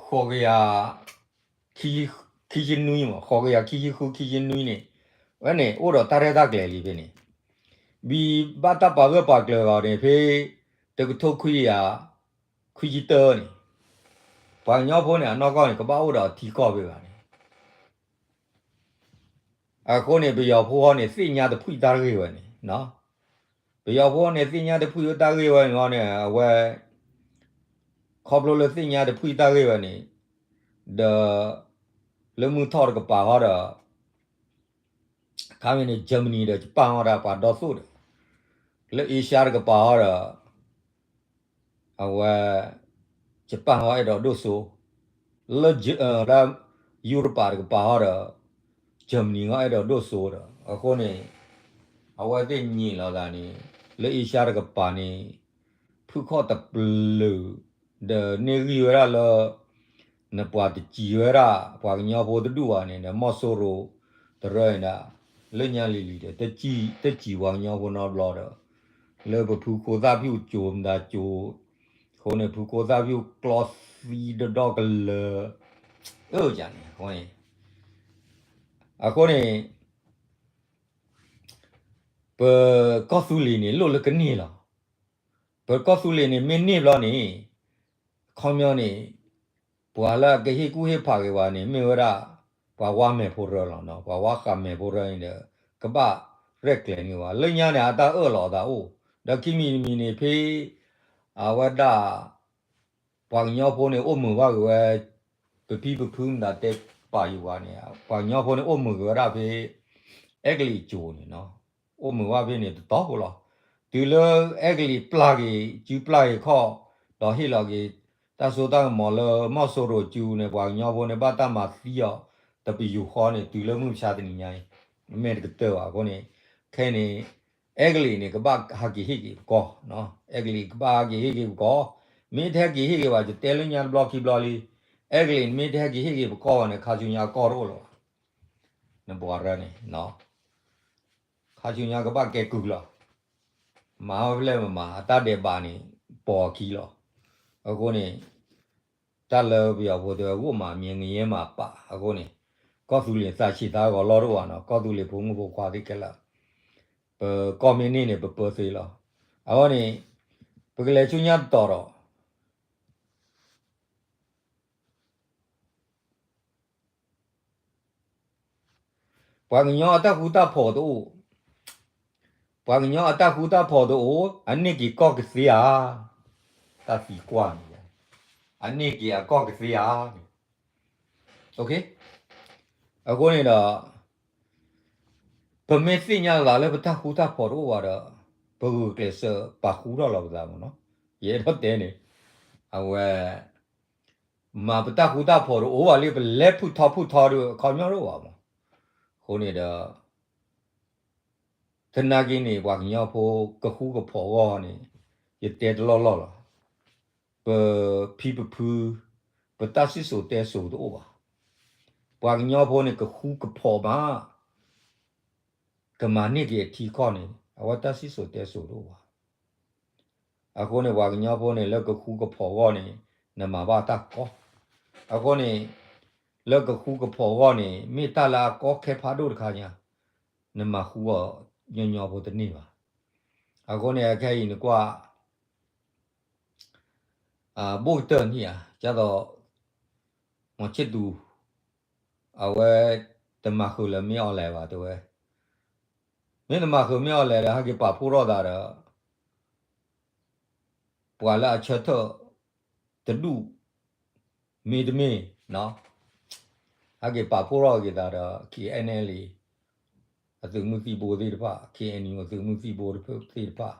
ဃိးကယၤ ခံဆံနွံမး ဃိးကယၤခံဆံဃု ခံဆံနွံန့ၣ်, ဝဲန့ၣ် အိၣ်ဒီးတၢ်ရဲၣ်တၢ်ကျဲၤလံဖဲန့ၣ်, ဘံဘၣ်တၢ်ပာ်ဂၢၢ်ပာ်ကျၢၤအီၤန့ၣ် ဖဲ တကထိခွံကယၤ ခွံဆံတၢန့ၣ်, ပှၤကညီဖိန့ၣ် အနီၢ်ကီၢ်န့ၣ် ကဘၣ်အိၣ်ဒီးအထံကီၢ်ဖဲဘၣ်န့ၣ် အဃိန့ၣ် ပယီၤဖိန့ၣ် သ့ၣ်ညါတဖှံတၢ်ဂ့ၢ်ဝဲန့ၣ်, ပယီၤဖိန့ၣ် သ့ၣ်ညါတဖှံတၢ်ဂ့ၢ်ဝဲန့ၣ်န့ၣ် အဝဲ ခီဖျိလၢသ့ၣ်ညါတဖှံတၢ်ဂ့ၢ်ဝဲန့ၣ်, ဒီး လၢမုၢ်ထီၣ်တကပၤဟီဒီး ခါမ့ၢ်န့ၣ် Germany ဒီး Japan ဟီဒီး ပှၤဒီသိၣ်ဒီး လၢ Asia တကပၤဟီဒီး အဝဲ Japan ဟီအဲၣ်ဒိးဒိၣ်စိ, လၢ လၢ Europe တကပၤဟီဒီး Germany ဟီအဲၣ်ဒိးဒိၣ်စိဒီး အဃိန့ၣ် အဝဲသ့ၣ်ညံးလီၤသးန့ၣ် လၢ Asia တကပၤန့ၣ် ဖုၣ်ခီၣ်တပျုာ် ဒီးန့ၢ်ဂံၢ်ဝဲဒၣ်လၢ နပှၤတစံးဝဲဒၣ် ပှၤကညီဖိတဒူၣ်ဘၣ်န့ၣ်ဒီး မီၢ်စိရိၤတရၢန့ၣ်ဒီး လၢညါလံၤလံၤဒီး တစံးပှၤကညီဖိနီတဘျီဒီး လၢပဖုခိၣ်သၣ်ဖၠူၣ်ကၠိမတၤကၠိ အဃိန့ၣ် ဖုခိၣ်သၣ်ဖၠူၣ်ကျီသံဒီဒီကလၢၤ အၢၣ်န့ၣ် အဃိန့ၣ် အဃိန့ၣ် ပကီၢ်သူလ့ၤန့ၣ် လိၣ်လၢကန့ၢ်လီၤ. ပကီၢ်သူလ့ၤန့ၣ် မ့ၢ်န့ၢ်ဘျီန့ၣ် ခီပညီန့ၣ် ပှၤလၢအကဟ့ၣ်ကူၣ်ဟ့ၣ်ဖးက့ၤပှၤန့ၣ် မ့ၢ်ဝဲဒၣ် ပှၤဝါမဲာ်ဖိရၢလီၤနီၤ. ပှၤဝါဃးမဲာ်ဖိရၢန့ၣ်ဒီး ကဘၣ်ရဲၣ်ကျဲၤန့ၢ်ဝဲ လၢညါန့ၣ် အတၢ်အၢၣ်လီၤအသးအိၣ် ဒီးခံမံၤတမံၤန့ၣ် ဖဲ အဝဲဒၣ် ပှၤကညီဖိန့ၣ် အိၣ်မုာ်ဘၣ်က့ၤဝဲ ပဖံပဖုမတၤတဲပာ်ယုာ်ဝဲန့ၣ် ပှၤကညီဖိန့ၣ် အိၣ်မုာ်က့ၤဝဲဒၣ်ဖဲ အဲကလံးကၠိန့ၣ်နီၤ. အိၣ်မုာ်ဘၣ်ဖဲန့ၣ်တတီၤဖိလီၤ. တုၤလၢအဲကလံးပျၢ်က့ၤ စုပျၢ်က့ၤခီၣ် ဒီးဟ့ၣ်လီၤက့ၤ တၢ်စိတၢ်ကမီၤလၢမီၢ်စိရိၤစုန့ၣ် ပှၤကညီဖိန့ၣ် ဘၣ်တၢ်မၤသံအီၤ တပယူာ်ဃီန့ၣ် တုၤလၢမုၢ်မဆါတနံၤညါအံၤ မ့ၢ်တကတၢၢ်ဘၣ်အဃိန့ၣ် ခဲအံၤန့ၣ် အဲကလံးန့ၣ် ကဘၣ်ဟဲက့ၤဟ့ၣ်က့ၤပကီၢ်, အဲကလံးကဘၣ်ဟဲက့ၤဟ့ၣ်က့ၤပကီၢ်, မ့ၢ်တဟဲက့ၤဟ့ၣ်က့ၤဘၣ် ယတဲလၢညါတဘျီခံဘျီလံ, အဲကလံးန့ၣ် မ့ၢ်တဟဲက့ၤဟ့ၣ်က့ၤပကီၢ်ဘၣ်န့ၣ် ခါဆူညါအကီၢ်တအိၣ်လၢၤဘၣ်, နပှၤရၢန့ၣ် ခါဆူညါကဘၣ်ကဲကုၢ်လီၤ. မၤဝဲဖဲလဲၣ်မမၤ အတၢ်ဒဲးဘးန့ၣ် ပိာ်အခံလီၤ. အဃိန့ၣ် တၢ်လၢပယီၤဖိတဲဝဲ ဂိၣ်မးမံၤ ငရဲမးပာ်အဃိန့ၣ် ကီၢ်သူလ့ၤသးဆံးသးဂီၤလီၢ်တအိၣ်ဘၣ်နီၤ, ကီၢ်သူလ့ၤဖိမုၣ်ဖိခွါသ့ၣ်ခဲလၢာ် ပကီၢ်မ့ၢ်န့ၢ်န့ၣ် ပပၢသ့လီၤ. အဃိန့ၣ် ပကလဲၤဆူညါတတီၤဒီး ပှၤကညီအတၢ်ဃူတၢ်ဖိးတအိၣ်, ပှၤကညီအတၢ်ဃူတၢ်ဖိးတအိၣ် အန့ၢ်က့ၤကီၢ်ကသ့ဧါ, တၢ်သံကွၢ်န့ၣ်, အန့ၢ်က့ၤအကီၢ်ကသ့ဧါန့ၣ်, အဃိန့ၣ်ဒီး ပမ့ၢ်သ့ၣ်ညါလၢပတၢ်ဃူတၢ်ဖိးတအိၣ်ဘၣ်ဒီး ပဂုာ်ကျဲးစၢးပာ်ဃူထီၣ်လီၤပသးမ့ၢ်နီၤ, ယအဲၣ်ဒိးတဲန့ၣ်, အဝဲ မၤပတၢ်ဃူတၢ်ဖိးတအိၣ်ဘၣ်လံ ပလဲၤဖုၣ်ထီဖုၣ်ထီဒီး အခီပညီတအိၣ်ဘၣ်မး, အဃိန့ၣ်ဒီး သနာ်က့န့ၣ် ပှၤကညီဖိကဃူကဖိးအဂီၢ်န့ၣ် ယတဲတလီၢ်လီၢ်လီၤ. ပဖံပဖု ပတၢ်စံၣ်စိၤတဲစိၤတအိၣ်ဘၣ်. ပှၤကညီဖိန့ၣ် ကဃူကဖိးမး ကမၤန့ၢ်က့ၤအထံကီၢ်န့ၣ် အဝဲတၢ်စံၣ်စိၤတဲစိၤတအိၣ်ဘၣ်. အဃိန့ၣ် ပှၤကညီဖိန့ၣ် လၢကဃူကဖိးအဂီၢ်န့ၣ် နမၤဘၣ်တၢ်ကီ, အဃိန့ၣ် လၢကဃူကဖိးအဂီၢ်န့ၣ် မ့ၢ်တၢ်လၢအကီခဲဖးဒိၣ်တခါညါ, နမၤဃူအီၤညီညီဖိတန့ၢ်ဘၣ်. အဃိန့ၣ် အခဲအံၤနကွၢ် ဘိၣ်ကတၢၢ်န့ၣ်ဧါ, ကသိး မီၤဆ့ၣ်သူး အဝဲ တမၤဃုာ်လၢမ့ၢ်အီၤလဲၣ်ဘၣ် တဲဝဲ, မ့ၢ်တမၤဃုာ်မ့ၢ်အီၤလဲၣ်ဒီး ဟဲက့ၤပာ်ဖှိၣ်ထီၣ်သးဒီး ပှၤလၢအဆၢထၢၣ်တဒူၣ် မ့တမ့ၢ် ဟဲက့ၤပာ်ဖှိၣ်ထီၣ်က့ၤသးဒီး KNLA အသုးမုၢ်သံၣ်ဘိသ့ၣ်တဖၣ် KNU အသုးမုၢ်သံၣ်ဘိသ့ၣ်တဖၣ်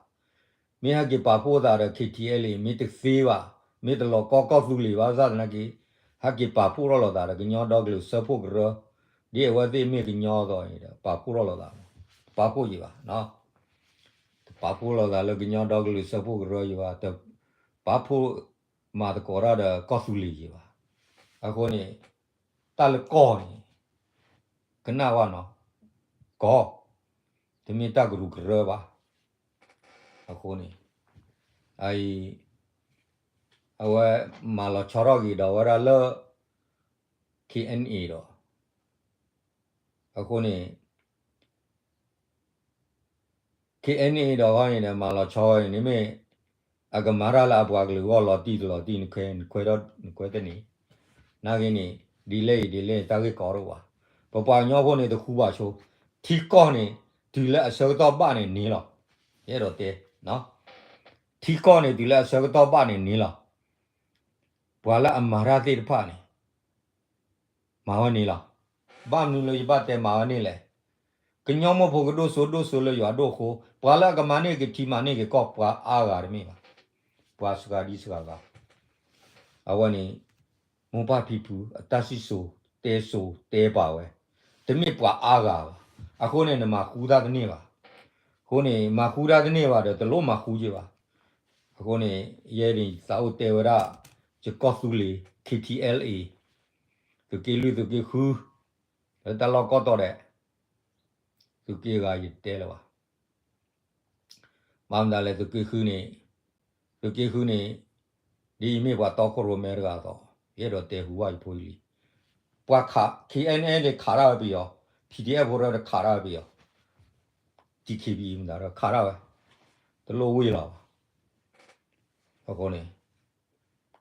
မ့ၢ်ဟဲက့ၤပာ်ဖှိၣ်သးဒီး KTLA မ့ၢ်တသ့ဘၣ် မ့ၢ်တလီၤကီကီၢ်သူလ့ၤဘၣ်သနာ်က့ ဟဲက့ၤပာ်ဖှိၣ်ထီၣ်လိာ်သးဒီး ကညီဒီကလုာ်စၢဖှိၣ်ကရၢ ဒ်အဝဲသ့ၣ်မ့ၢ်ကညီအသိးန့ၣ်ဒီး ပာ်ဖှိၣ်ထီၣ်လိာ်သး တပာ်ဖှိၣ်က့ၤဘၣ် တပာ်ဖှိၣ်လိာ်သးလၢကညီဒီကလုာ်စၢဖှိၣ်ကရၢယံၤဘၣ် တပာ်ဖှိၣ်မၤသကိးတၢ်ဒီးကီၢ်သူလ့ၤယံၤဘၣ်. အဃိန့ၣ် တၢ်လၢကီၢ်န့ၣ် ကနၣ်ဝဲနီၤ ကီၢ် တမ့ၢ်တၢ်ကရူၢ်ကရၢဘၣ်. အဃိန့ၣ် အအံၤ အဝဲမၤလီၤဆီထီၣ်က့ၤဒီးဝဲဒၣ်လၢ KNA ဒီး အဃိန့ၣ် KNA ဒီးဃီန့ၣ်ဒီး မၤလီၤဆီဝဲန့ၣ် မ့ၢ် အကမၤတၢ်လၢအပှၤကလုာ်အဂီၢ်လီၤတံၢ်တလီၤတံၢ် နခွဲ နခွဲတန့ၢ် နာ်က့န့ၣ် ဒ်လဲၣ်အံၤဒ်လဲၣ် တၢ်ဂ့ၢ်ကီတအိၣ်ဘၣ်. ပပှၤကညီဖိန့ၣ် တဃူဘၣ်ဆိ ထံကီၢ်န့ၣ် တုၤလၢအဆၢကတီၢ်ဘၣ်န့ၣ်န့ၢ်လီၤ. ယအဲၣ်ဒိးတဲ ထံကီၢ်န့ၣ် တုၤလၢအဆၢကတီၢ်ဘၣ်န့ၣ်န့ၢ်လီၤ. ပှၤလၢအမၤတၢ်သ့ၣ်တဖၣ်န့ၣ် မၤဝဲန့ၢ်လီၤ. ဘၣ်မနုၤလၢယဘၣ်တဲမၤဝဲန့ၢ်လဲၣ်. ကညီမိၢ်ဖိကဒိၣ်စိဒိၣ်စိလၢယွၤဒိၣ်အဃိ ပှၤလၢအကမၤန့ၢ်က့ၤထံမၤန့ၢ်က့ၤကီၢ် ပှၤအါဂၤတမ့ၢ်ဘၣ်. ပှၤစှၤဒံစှၤဂၤ အဝဲန့ၣ် မိၢ်ပၢ်ဖံဖု အတၢ်စံၣ်စိၤတဲစိၤတဲပာ်ဝဲ တမ့ၢ်ပှၤအါဂၤဘၣ်. အဃိန့ၣ် နမၤဃူတၢ်တန့ၢ်ဘၣ်. အဃိန့ၣ် မၤဃူတၢ်တန့ၢ်ဘၣ်ဒီး တလိၣ်မၤဃူက့ၤဘၣ်. အဃိန့ၣ် ယဲဒၣ်သးအိၣ်တဲဝဲဒၣ် ယကီၢ်သူလ့ၤ KTLA သုးက့လွံၢ်သုးက့ဃု လၢတၢ်လီၢ်ကီၢ်တီၤဒဲး သုးက့ဂၤယတဲလၢၤဘၣ်. ဘၣ်မနုၤလဲၣ် သုးက့ဃုန့ၣ် သုးက့ဃုန့ၣ် ဒ်ယမ့ၢ်ပှၤတီခိၣ်ရိၣ်မဲတဂၤအသိး ယအဲၣ်ဒိးတဲဟူဘၣ်ယဖိယလံၤ ပှၤခး KNLA န့ၣ်ခးတၢ်ဝဲပယီၤ PDF ဖိတခးတၢ်ဝဲပယီၤ DKBA မတၤဒီးခးတၢ်ဝဲ တလိၣ်ဝ့ၢ်လီၤဘၣ်. အဃိန့ၣ်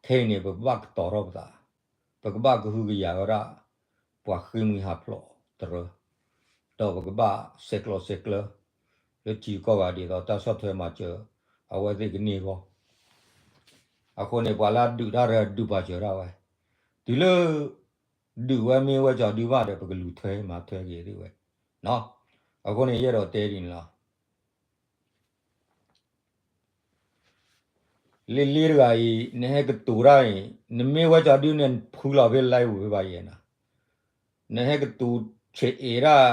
ခဲအံၤန့ၣ် ပကဘၣ်ကတီၤထီၣ်ပသး ပကဘၣ်ကဟုကယာ်ဝဲဒၣ် ပှၤဃ့ၢ်မှံဟးဖျိးတရၢ ဒီးပကဘၣ်ဆဲးကျိးဆဲးကျၢ လၢထံကီၢ်ဂၤဒ်သိး တၢ်ဆီၣ်ထွဲမၤစၢၤ အဝဲသ့ၣ်ကန့ၢ်အဂီၢ် အဃိန့ၣ် ပှၤလၢအဒုးတၢ်ဒီးဒုးပာ်စၢၤတၢ်ဝဲ တုၤလၢ ဒုးဝဲမ့ၢ်ဝဲကၠီၤဒုဘၣ်ဒီး ပကလူၤထွဲမၤထွဲက့ၤသ့ၣ်ဝဲ အဃိန့ၣ် ယအဲၣ်ဒိးတဲဒ်န့ၣ်လီၤ. လ့လ့တဂၤအံၤ နဟဲကတိၤတၢ်အံၤ နမ့ၢ်ဝဲကၠီၤဒုန့ၣ် ဖုလီၤဖဲလဲဝူၤဖဲဘၣ်ယဲနၤ နဟဲကတိၤဆဲးအဲၣ်ဒၣ်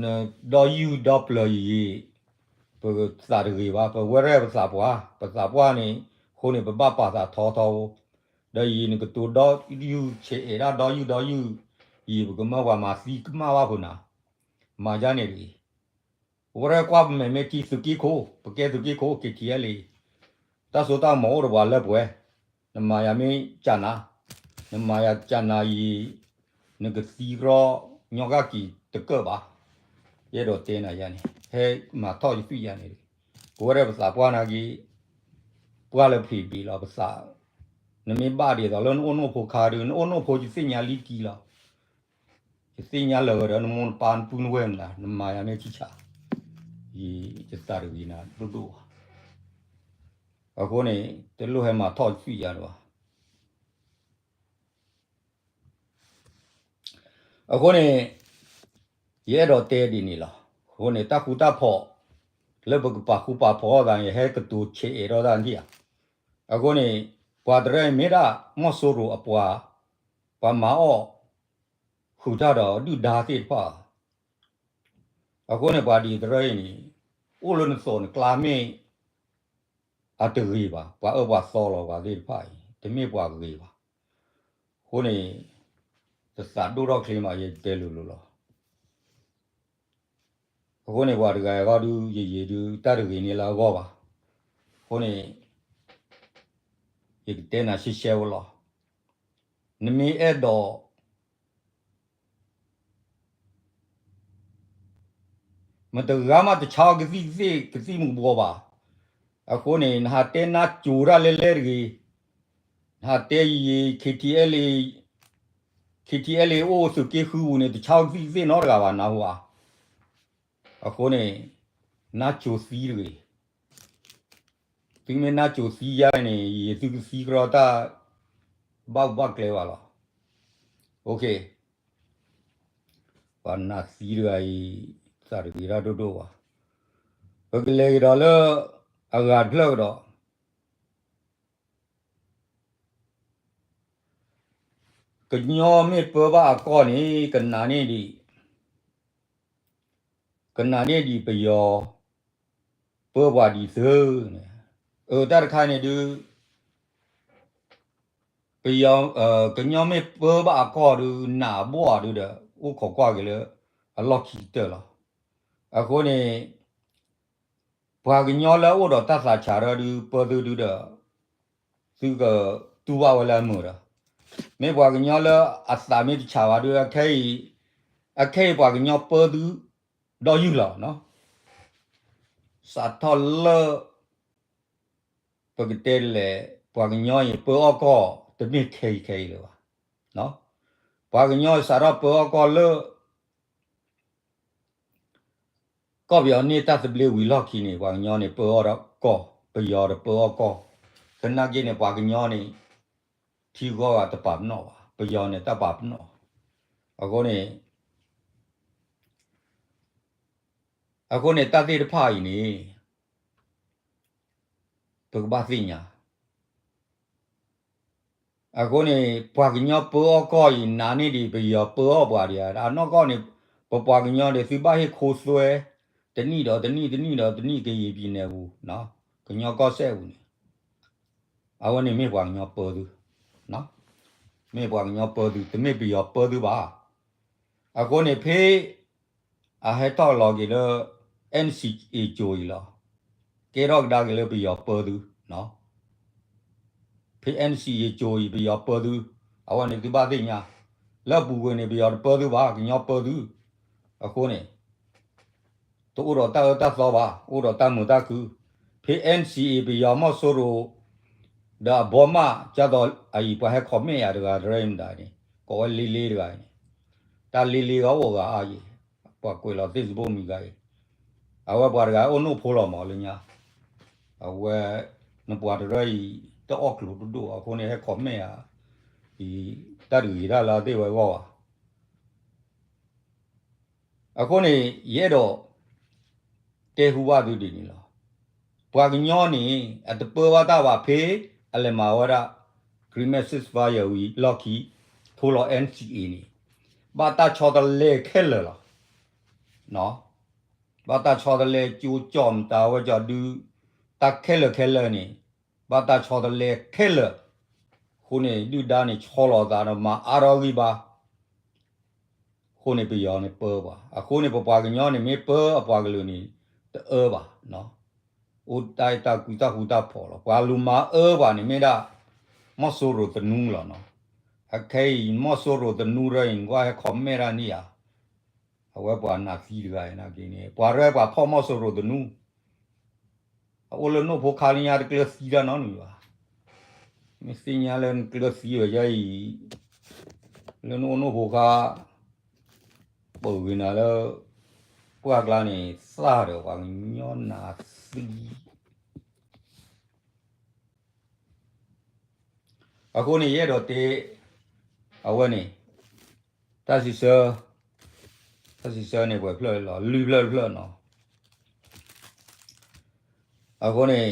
နဒီယုၢ်ဒီပျၢၤယံၤ ပသးတဂ့ၤဘၣ် ပဝဲရဲၣ်ပသးပှၢ် ပသးပှၢ်န့ၣ် အဃိန့ၣ် ပဘၣ်ပာ်သးထီထီဖိ ဒီးယံၤနကတိၤဒီယုၢ်ဆဲးအဲၣ်ဒၣ်ဒီယုၢ်ဒီယုၢ် ယံၤပကမၢပှၤမၤသံကမၣ်ဘၣ်ဖိနၤ မၤယါန့ၣ်တဂ့ၤ ပဝဲရဲၣ်ကွၢ်ပမဲာ်မ့ၢ်ထံသုးက့ခိၣ် ပကဲသုးက့ခိၣ် KTLA တၢ်စိတၢ်ကမီၤအိၣ်ဒီးပှၤလၢပှဲၤ နမၤယၤမ့ၢ်ကၢ်နၤ နမၤယၤကၢ်နၤယံၤ နကသံရီ ညီကၣ်က့ၤတကၢၣ်ဘၣ် ယအဲၣ်ဒိးတဲနၤယၤန့ၣ် ဟဲမၤထီၣ်ယသွံၣ်ယၤန့ၣ် ပဝဲဒၣ်ပသးပှၢ်နာ်က့ ပှၢ်လၢဖံးဘံးလီၤပသး နမ့ၢ်ဘၣ်ဒ်သိးလၢနအိၣ်နိၣ်ဖိခါဒုး နအိၣ်နိၣ်ဖိယသ့ၣ်ညါလံကံလီၤ ယသ့ၣ်ညါလၢာ်ဒီးနမိၢ်နပၢ်နပုၢ်နဝဲၢ်မတၤ နမၤယၤမ့ၢ်ထံဆး ယသးတဂ့ၤနၤဒိၣ်ဒိၣ်ဘၣ် အဃိန့ၣ် တလိၣ်ဟဲမၤထီၣ်ယသွံၣ်ယၤလၢၤဘၣ် အဃိန့ၣ် ယအဲၣ်ဒိးတဲဒ်န့ၣ်လီၤ. အဃိန့ၣ် တၢ်ဃူတၢ်ဖိး လၢပကပာ်ဃူပာ်ဖိးအီၤသးန့ၣ် ဟဲကတိၤဆဲးအဲၣ်ထီၣ်တၢ်န့ၣ်ဧါ. အဃိန့ၣ် ပှၤတရၢအံၤမ့ၢ်ဒၣ် မီၢ်စိရိၤအပှၤ ပှၤမၤအီၣ် ဃုာ်တၢ်ဒီးဒုၣ်ဒါသ့ၣ်တဖၣ် အဃိန့ၣ် ပှၤဒ်တရၢအံၤန့ၣ် အိၣ်လၢနသိးနကျါမ့ၢ် အတဂ့ၤဘၣ်. ပှၤအၢပှၤသီလီၤပှၤသ့ၣ်တဖၣ်အံၤ တမ့ၢ်ပှၤဂ့ၤဘၣ်. အဃိန့ၣ် တသးဒိၣ်ထီၣ်ချ့မး ယတဲလိၤလိၤလီၤ. အဃိန့ၣ် ပှၤတဂၤအဂီၢ်ဒုး ယယံာ်ဒုး တၢ်တဂ့ၤန့ၢ်လၢအဂီၢ်ဘၣ်. အဃိန့ၣ် ယကတဲနၤရှဲရှဲဝဲလီၤ. နမ့ၢ်အဲၣ်ဒိး မတဂၤမးတဆါကသံၣ်ကသ့ၣ်ကသံၣ်မူၤဘှီးဘၣ်. အဃိန့ၣ် နဟးတဲနါစိၤတၢ်လဲလဲတဂ့ၤ, နဟးတဲယံာ်ယံာ် KTLA, KTLA အိၣ်သုးက့ဃုပူၤန့ၣ် တဆါကသံၣ်ကသ့ၣ်နီတဂၤဘၣ် နၢ်ဟူဧါ. အဃိန့ၣ် နါစိၤသံတဂ့ၤ. သုမ့ၢ်နါစိၤသံယါန့ၣ် ယသုကသံကရီတၢ် ဘၣ်ဘၣ်ကျဲဘၣ်လီၤ. ပှၤနၢ်သံတဂၤအံၤ သးတဂ့ၤတၢ်ဒိၣ်ဒိၣ်ဘၣ်. ပကလဲၤကဒီးလၢ အဂၤတဖျၢၣ်ကဒီး ကညီမ့ၢ်ပၢဘၣ်အကီၢ်န့ၣ် ကနၣ်န့ၢ်ဒံး, ကနၣ်န့ၢ်ဒံးပယီၤ ပၢပှၤဒ်သိးန့ၣ်, အတၢ်တခါန့ၣ်ဒုး ပယီၤ, ကညီမ့ၢ်ပၢဘၣ်အကီၢ်ဒုး နၢ်ဘီၣ်ဒုးဒီး အိၣ်ခိးကွၢ်က့ၤလၢ အလီၢ်ခံကတၢၢ်လီၤ. အဃိန့ၣ် ပှၤကညီလၢအအိၣ်ဒီးတၢ်သးဆးဒၢဒုး ပၢသုဒုးဒီး သုကတူၢ်ဘၣ်ဝဲလၢအမုာ်ဒီး, မ့ၢ်ပှၤကညီလၢအသးမ့ၢ်တဆးဘၣ်ဒုး အခဲအံၤ, အခဲအံၤပှၤကညီပၢသု ဒီးယုၢ်လီၤနီၤ. စးထီၣ်လၢ ပကတဲလဲၣ် ပှၤကညီအံၤပၢအီၣ်ကီၢ် တမ့ၢ်ခဲအံၤခဲအံၤလၢၤဘၣ်. ပှၤကညီစးထီၣ်ပၢအီၣ်ကီၢ်လၢ ကီၢ်ပယီၤန့ၢ်တၢ်သဘျ့ဝံၤလီၢ်ခံန့ၣ် ပှၤကညီန့ၣ်ပၢအီၣ်ဒီးကီၢ်, ပယီၤဒီးပၢအီၣ်ကီၢ်, သနာ်က့န့ၣ် ပှၤကညီန့ၣ် ထံဂီၢ်ဂၤတပာ်ပနီၣ်ဘၣ်, ပယီၤန့ၣ်တၢ်ပာ်ပနီၣ်. အဃိန့ၣ် အဃိန့ၣ် တၢ်သ့ၣ်တဖၣ်အံၤန့ၣ် ပကဘၣ်သ့ၣ်ညါ. အဃိန့ၣ် ပှၤကညီပၢအီၣ်ကီၢ်အံၤ နးန့ၢ်ဒံးပယီၤပၢအီၣ်ပှၤဒံးဧါ. အနီၢ်ကီၢ်န့ၣ် ပပှၤကညီန့ၣ် သုဘၣ်ဟ့ၣ်ခိသွဲ တနံၣ်ဒီးတနံၣ် တနံၣ်ဒီးတနံၣ် ကယံာ်ပံၤနဲၣ်ပူၤ, ကညီကီၢ်စဲၣ်ပူၤန့ၣ် အဝဲန့ၣ်မ့ၢ်ပှၤကညီပၢသု, မ့ၢ်ပှၤကညီပၢသု တမ့ၢ်ပယီၤပၢသုဘၣ်. အဃိန့ၣ်ဖဲ အဟဲထီၣ်လီၤက့ၤလၢ NCA ကၠိၤအံၤလီၤ. ကဲထီၣ်ကဒါက့ၤလၢပယီၤပၢသု, ဖဲ NCA ကၠိၤအံၤ ပယီၤပၢသု, အဝဲန့ၣ်သုဘၣ်သ့ၣ်ညါ, လၢအပူၤကွံာ်န့ၣ် ပယီၤတပၢသုဘၣ် ကညီပၢသု. အဃိန့ၣ် တအိၣ်ဒီးတၢ်အၢတၢ်သီဘၣ်, အိၣ်ဒီးတၢ်မုာ်တၢ်ခု. ဖဲ NCA ပယီၤမီၢ်စိရိၤ ဒီးအဘီမး ကၢ်သိးအအံၤ ပှၤဟဲ comment ယၤတဂၤတရၢအံၤမတၤန့ၣ် ကိးဝဲလ့လ့တဂၤအံၤန့ၣ်, တၢ်လ့လ့ဂၤအိၣ်ဂၤအါယံၤ, ပှၤကွဲးလီၤ Facebook မံၤဂၤအံၤ, အဝဲပှၤတဂၤအိၣ်နိၣ်ဖိလီၤမးလၢညါ, အဝဲ နပှၤတရၢအံၤ တအီၣ်ကျိၤဒိၣ်ဒိၣ်အဃိန့ၣ် ဟဲ comment ယၤ အံၤ တၢ်တဂ့ၤတၢ်လၢအသ့ၣ်ဝဲအဂီၢ်ဘၣ်. အဃိန့ၣ် ယအဲၣ်ဒိး တဲဟူဘၣ်သုဒ်န့ၣ်လီၤ. ပှၤကညီန့ၣ် အတပၢဘၣ်တၢ်ဘၣ်ဖဲ အလဲၤမၤဝဲဒၣ် Agreement ceasefire ဝံၤလီၢ်ခံ ထိလီၤ NCA န့ၣ် ဘၣ်တၢ်ဆီတလဲခဲလၢာ်လီၤ. ဘၣ်တၢ်ဆီတလဲကၠိကၠီၣ်မတၤဝဲကၠီၣ်ဒု တၢ်ခဲလၢာ်ခဲလၢာ်န့ၣ် ဘၣ်တၢ်ဆီတလဲခဲလၢာ်. အဃိန့ၣ် ဒုၣ်ဒါန့ၣ်ဆီလီၤသးဒီးမၤအါထီၣ်ဂံၢ်ဘါ အဃိန့ၣ် ပယီၤန့ၣ်ပၢပှၤ, အဃိန့ၣ် ပပှၤကညီန့ၣ် မ့ၢ်ပၢအပှၤကလုာ်န့ၣ် တအၢဘၣ်, အိၣ်တၢ်အဲၣ်တၢ်ကွံတၢ်ဃူတၢ်ဖိးလီၤ. ပှၤလူၤမၤအၢပှၤန့ၣ်မ့ၢ်ဒၣ် မီၢ်စိရိၤသနူလီၤနီၤ. အခဲအံၤ မီၢ်စိရိၤသနူရၢအံၤ နကွၢ်ဟဲ comment တၢ်န့ၣ်ဧါ, အဝဲပှၤနးသံတဂၤအံၤနာ်က့န့ၣ် ပှၤရၢပှၤဖီၣ်မီၢ်စိရိၤသနူ အအိၣ်လၢနိၣ်ဖိခါလၢညါတကျၢၤသံတၢ်နီတမံၤဘၣ်. မ့ၢ်သ့ၣ်ညါလၢနကျၢၤသံဝဲယဲအံၤ လၢနအိၣ်နိၣ်ဖိခါ ပဂ့ၤနၤလၢ ပှၢ်ကျါန့ၣ် သၣ်ဒီးပှၤကညီနးသံ အဃိန့ၣ် ယအဲၣ်ဒိးတဲ အဝဲန့ၣ် တၢ်စံးဆၢ, တၢ်စံးဆၢန့ၣ် ပှဲၤဖျၢၣ်လီၤ လွံၢ်ဖျၢၣ်တဖျၢၣ်နီၤ. အဃိန့ၣ်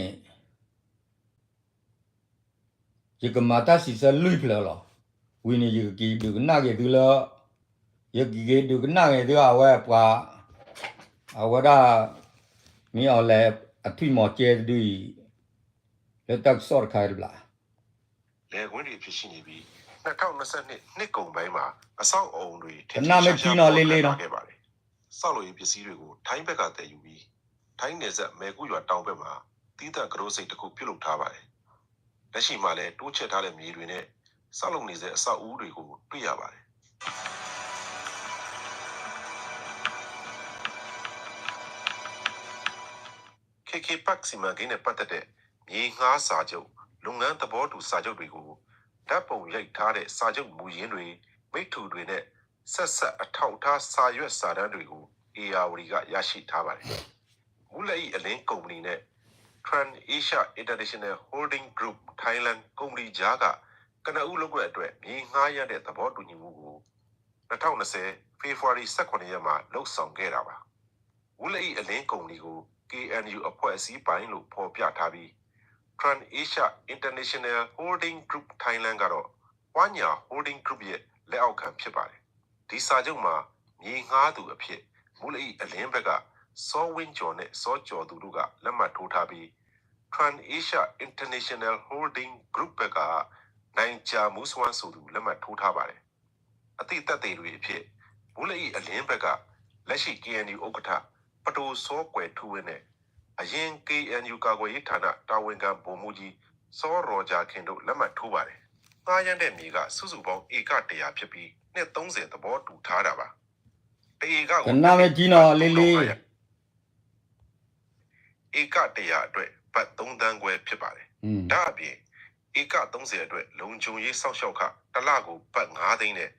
ယကမၤတၢ်စံးဆၢလွံၢ်ဖျၢၣ်လီၤ. ဝံၤန့ၣ် ယကက့ၤဒုးကနၣ်က့ၤသုလၢ ယကက့ၤဒုးကနၣ်က့ၤသုအဝဲပှၤ အဝဲဒၣ် မ့ၢ်အီၤလဲၣ် အထွံၣ်မီၤကဲတဒုအံၤ လၢတၢ်ကစီၣ်တခါတဘျီ လၢ ဝင်တွေဖြစ်ရှိနေပြီး နှစ်ထောင့်နှစ်ဆယ့်နှစ် နှစ်ကုန်ပိုင်းမှာ အဆောက်အအုံတွေ ထင်ထင်ရှားရှား ပေါ်ထွက်လာခဲ့ပါတယ်။ ဆောက်လုပ်ရေးပစ္စည်းတွေကို ထိုင်းဘက်ကသယ်ယူပြီး ထိုင်းနယ်စပ် မဲကုတ်ရွာတောင်ဘက်မှာ သ သီးသန့်ကတိၤစိတ်တစ်ခု ပြုလုပ်ထားပါတယ်။ လက်ရှိမှာလည်း တိုးချဲ့ထားတဲ့မြေတွေနဲ့ ဆောက်လုပ်နေဆဲအဆောက်အဦးတွေကို တွေ့ရပါတယ်။ KK Park စီမံကိန်းနဲ့ပတ်သက်တဲ့ မြေငှားစာချုပ်၊ လုပ်ငန်းသဘောတူစာချုပ်တွေကို ဓာတ်ပုံရိုက်ထားတဲ့စာချုပ်မူရင်းတွေ၊ မိတ္တူတွေနဲ့ ဆက်စပ်အထောက်အထားစာရွက်စာတမ်းတွေကို ဧရာဝတီက ရရှိထားပါတယ်။ မူးလဵအီႇအလင်းကုမ္ပဏီနဲ့ Trans Asia International Holding Group Thailand ကုမ္ပဏီကြားက ကနဦးလုပ်ကွက်အတွက် မြေငှားရမ်းတဲ့သဘောတူညီမှုကို နှစ်ထောင့်နှစ်ဆယ် ဖေဖော်ဝါရီ ဆယ့်ခုနစ်ရက်မှာ လုပ်ဆောင်ခဲ့တာပါ။ မူးလဵအီႇအလင်းကုမ္ပဏီကို KNU အဖွဲ့အစည်းပိုင်လို့ ဖော်ပြထားပြီး Trans Asia International Holding Group Thailand ကတော့ ဝါညာ Holding Group ရဲ့ လက်အောက်ခံဖြစ်ပါတယ်။ ဒီစာချုပ်မှာ မြေငှားသူအဖြစ် မူးလဵအီႇအလင်းဘက်က စောဝင်းကျော်နဲ့ စောကျော်သူတို့က လက်မှတ်ထိုးထားပြီး Trans Asia International Holding Group ဘက်က နိုင်ကြာမူးစွမ်းဆိုသူ လက်မှတ်ထိုးထားပါတယ်။ အသည့်သက်သေတွေအဖြစ် မူးလဵအီႇအလင်းဘက်က လက်ရှိ KNU ဥက္ကဋ္ဌ ပဒိုစောကွယ်ထူးဝင်းနဲ့ အရင် KNU ကာကွယ်ရေးဌာန တာဝန်ခံဗိုလ်မှူးကြီး စောရော်ဂျာခင်တို့ လက်မှတ်ထိုးပါတယ်။ ငှားရမ်းတဲ့မြေက စုစုပေါင်း ဧကတစ်ရာဖြစ်ပြီး နှစ်သုံးဆယ် သဘောတူထားတာပါ။ တစ်ဧကကို ကနၣ်ဝဲကၠံနီၤ လ့လ့ ဧကတစ်ရာအတွက် ဘတ်သုံးသန်းခွဲဖြစ်ပါတယ်။ ဒါ့အပြင် ဧကသုံးဆယ်အတွက် လုံခြုံရေးစောင့်ရှောက်ခ တစ်လကို ဘတ်ငါးသိန်းနဲ့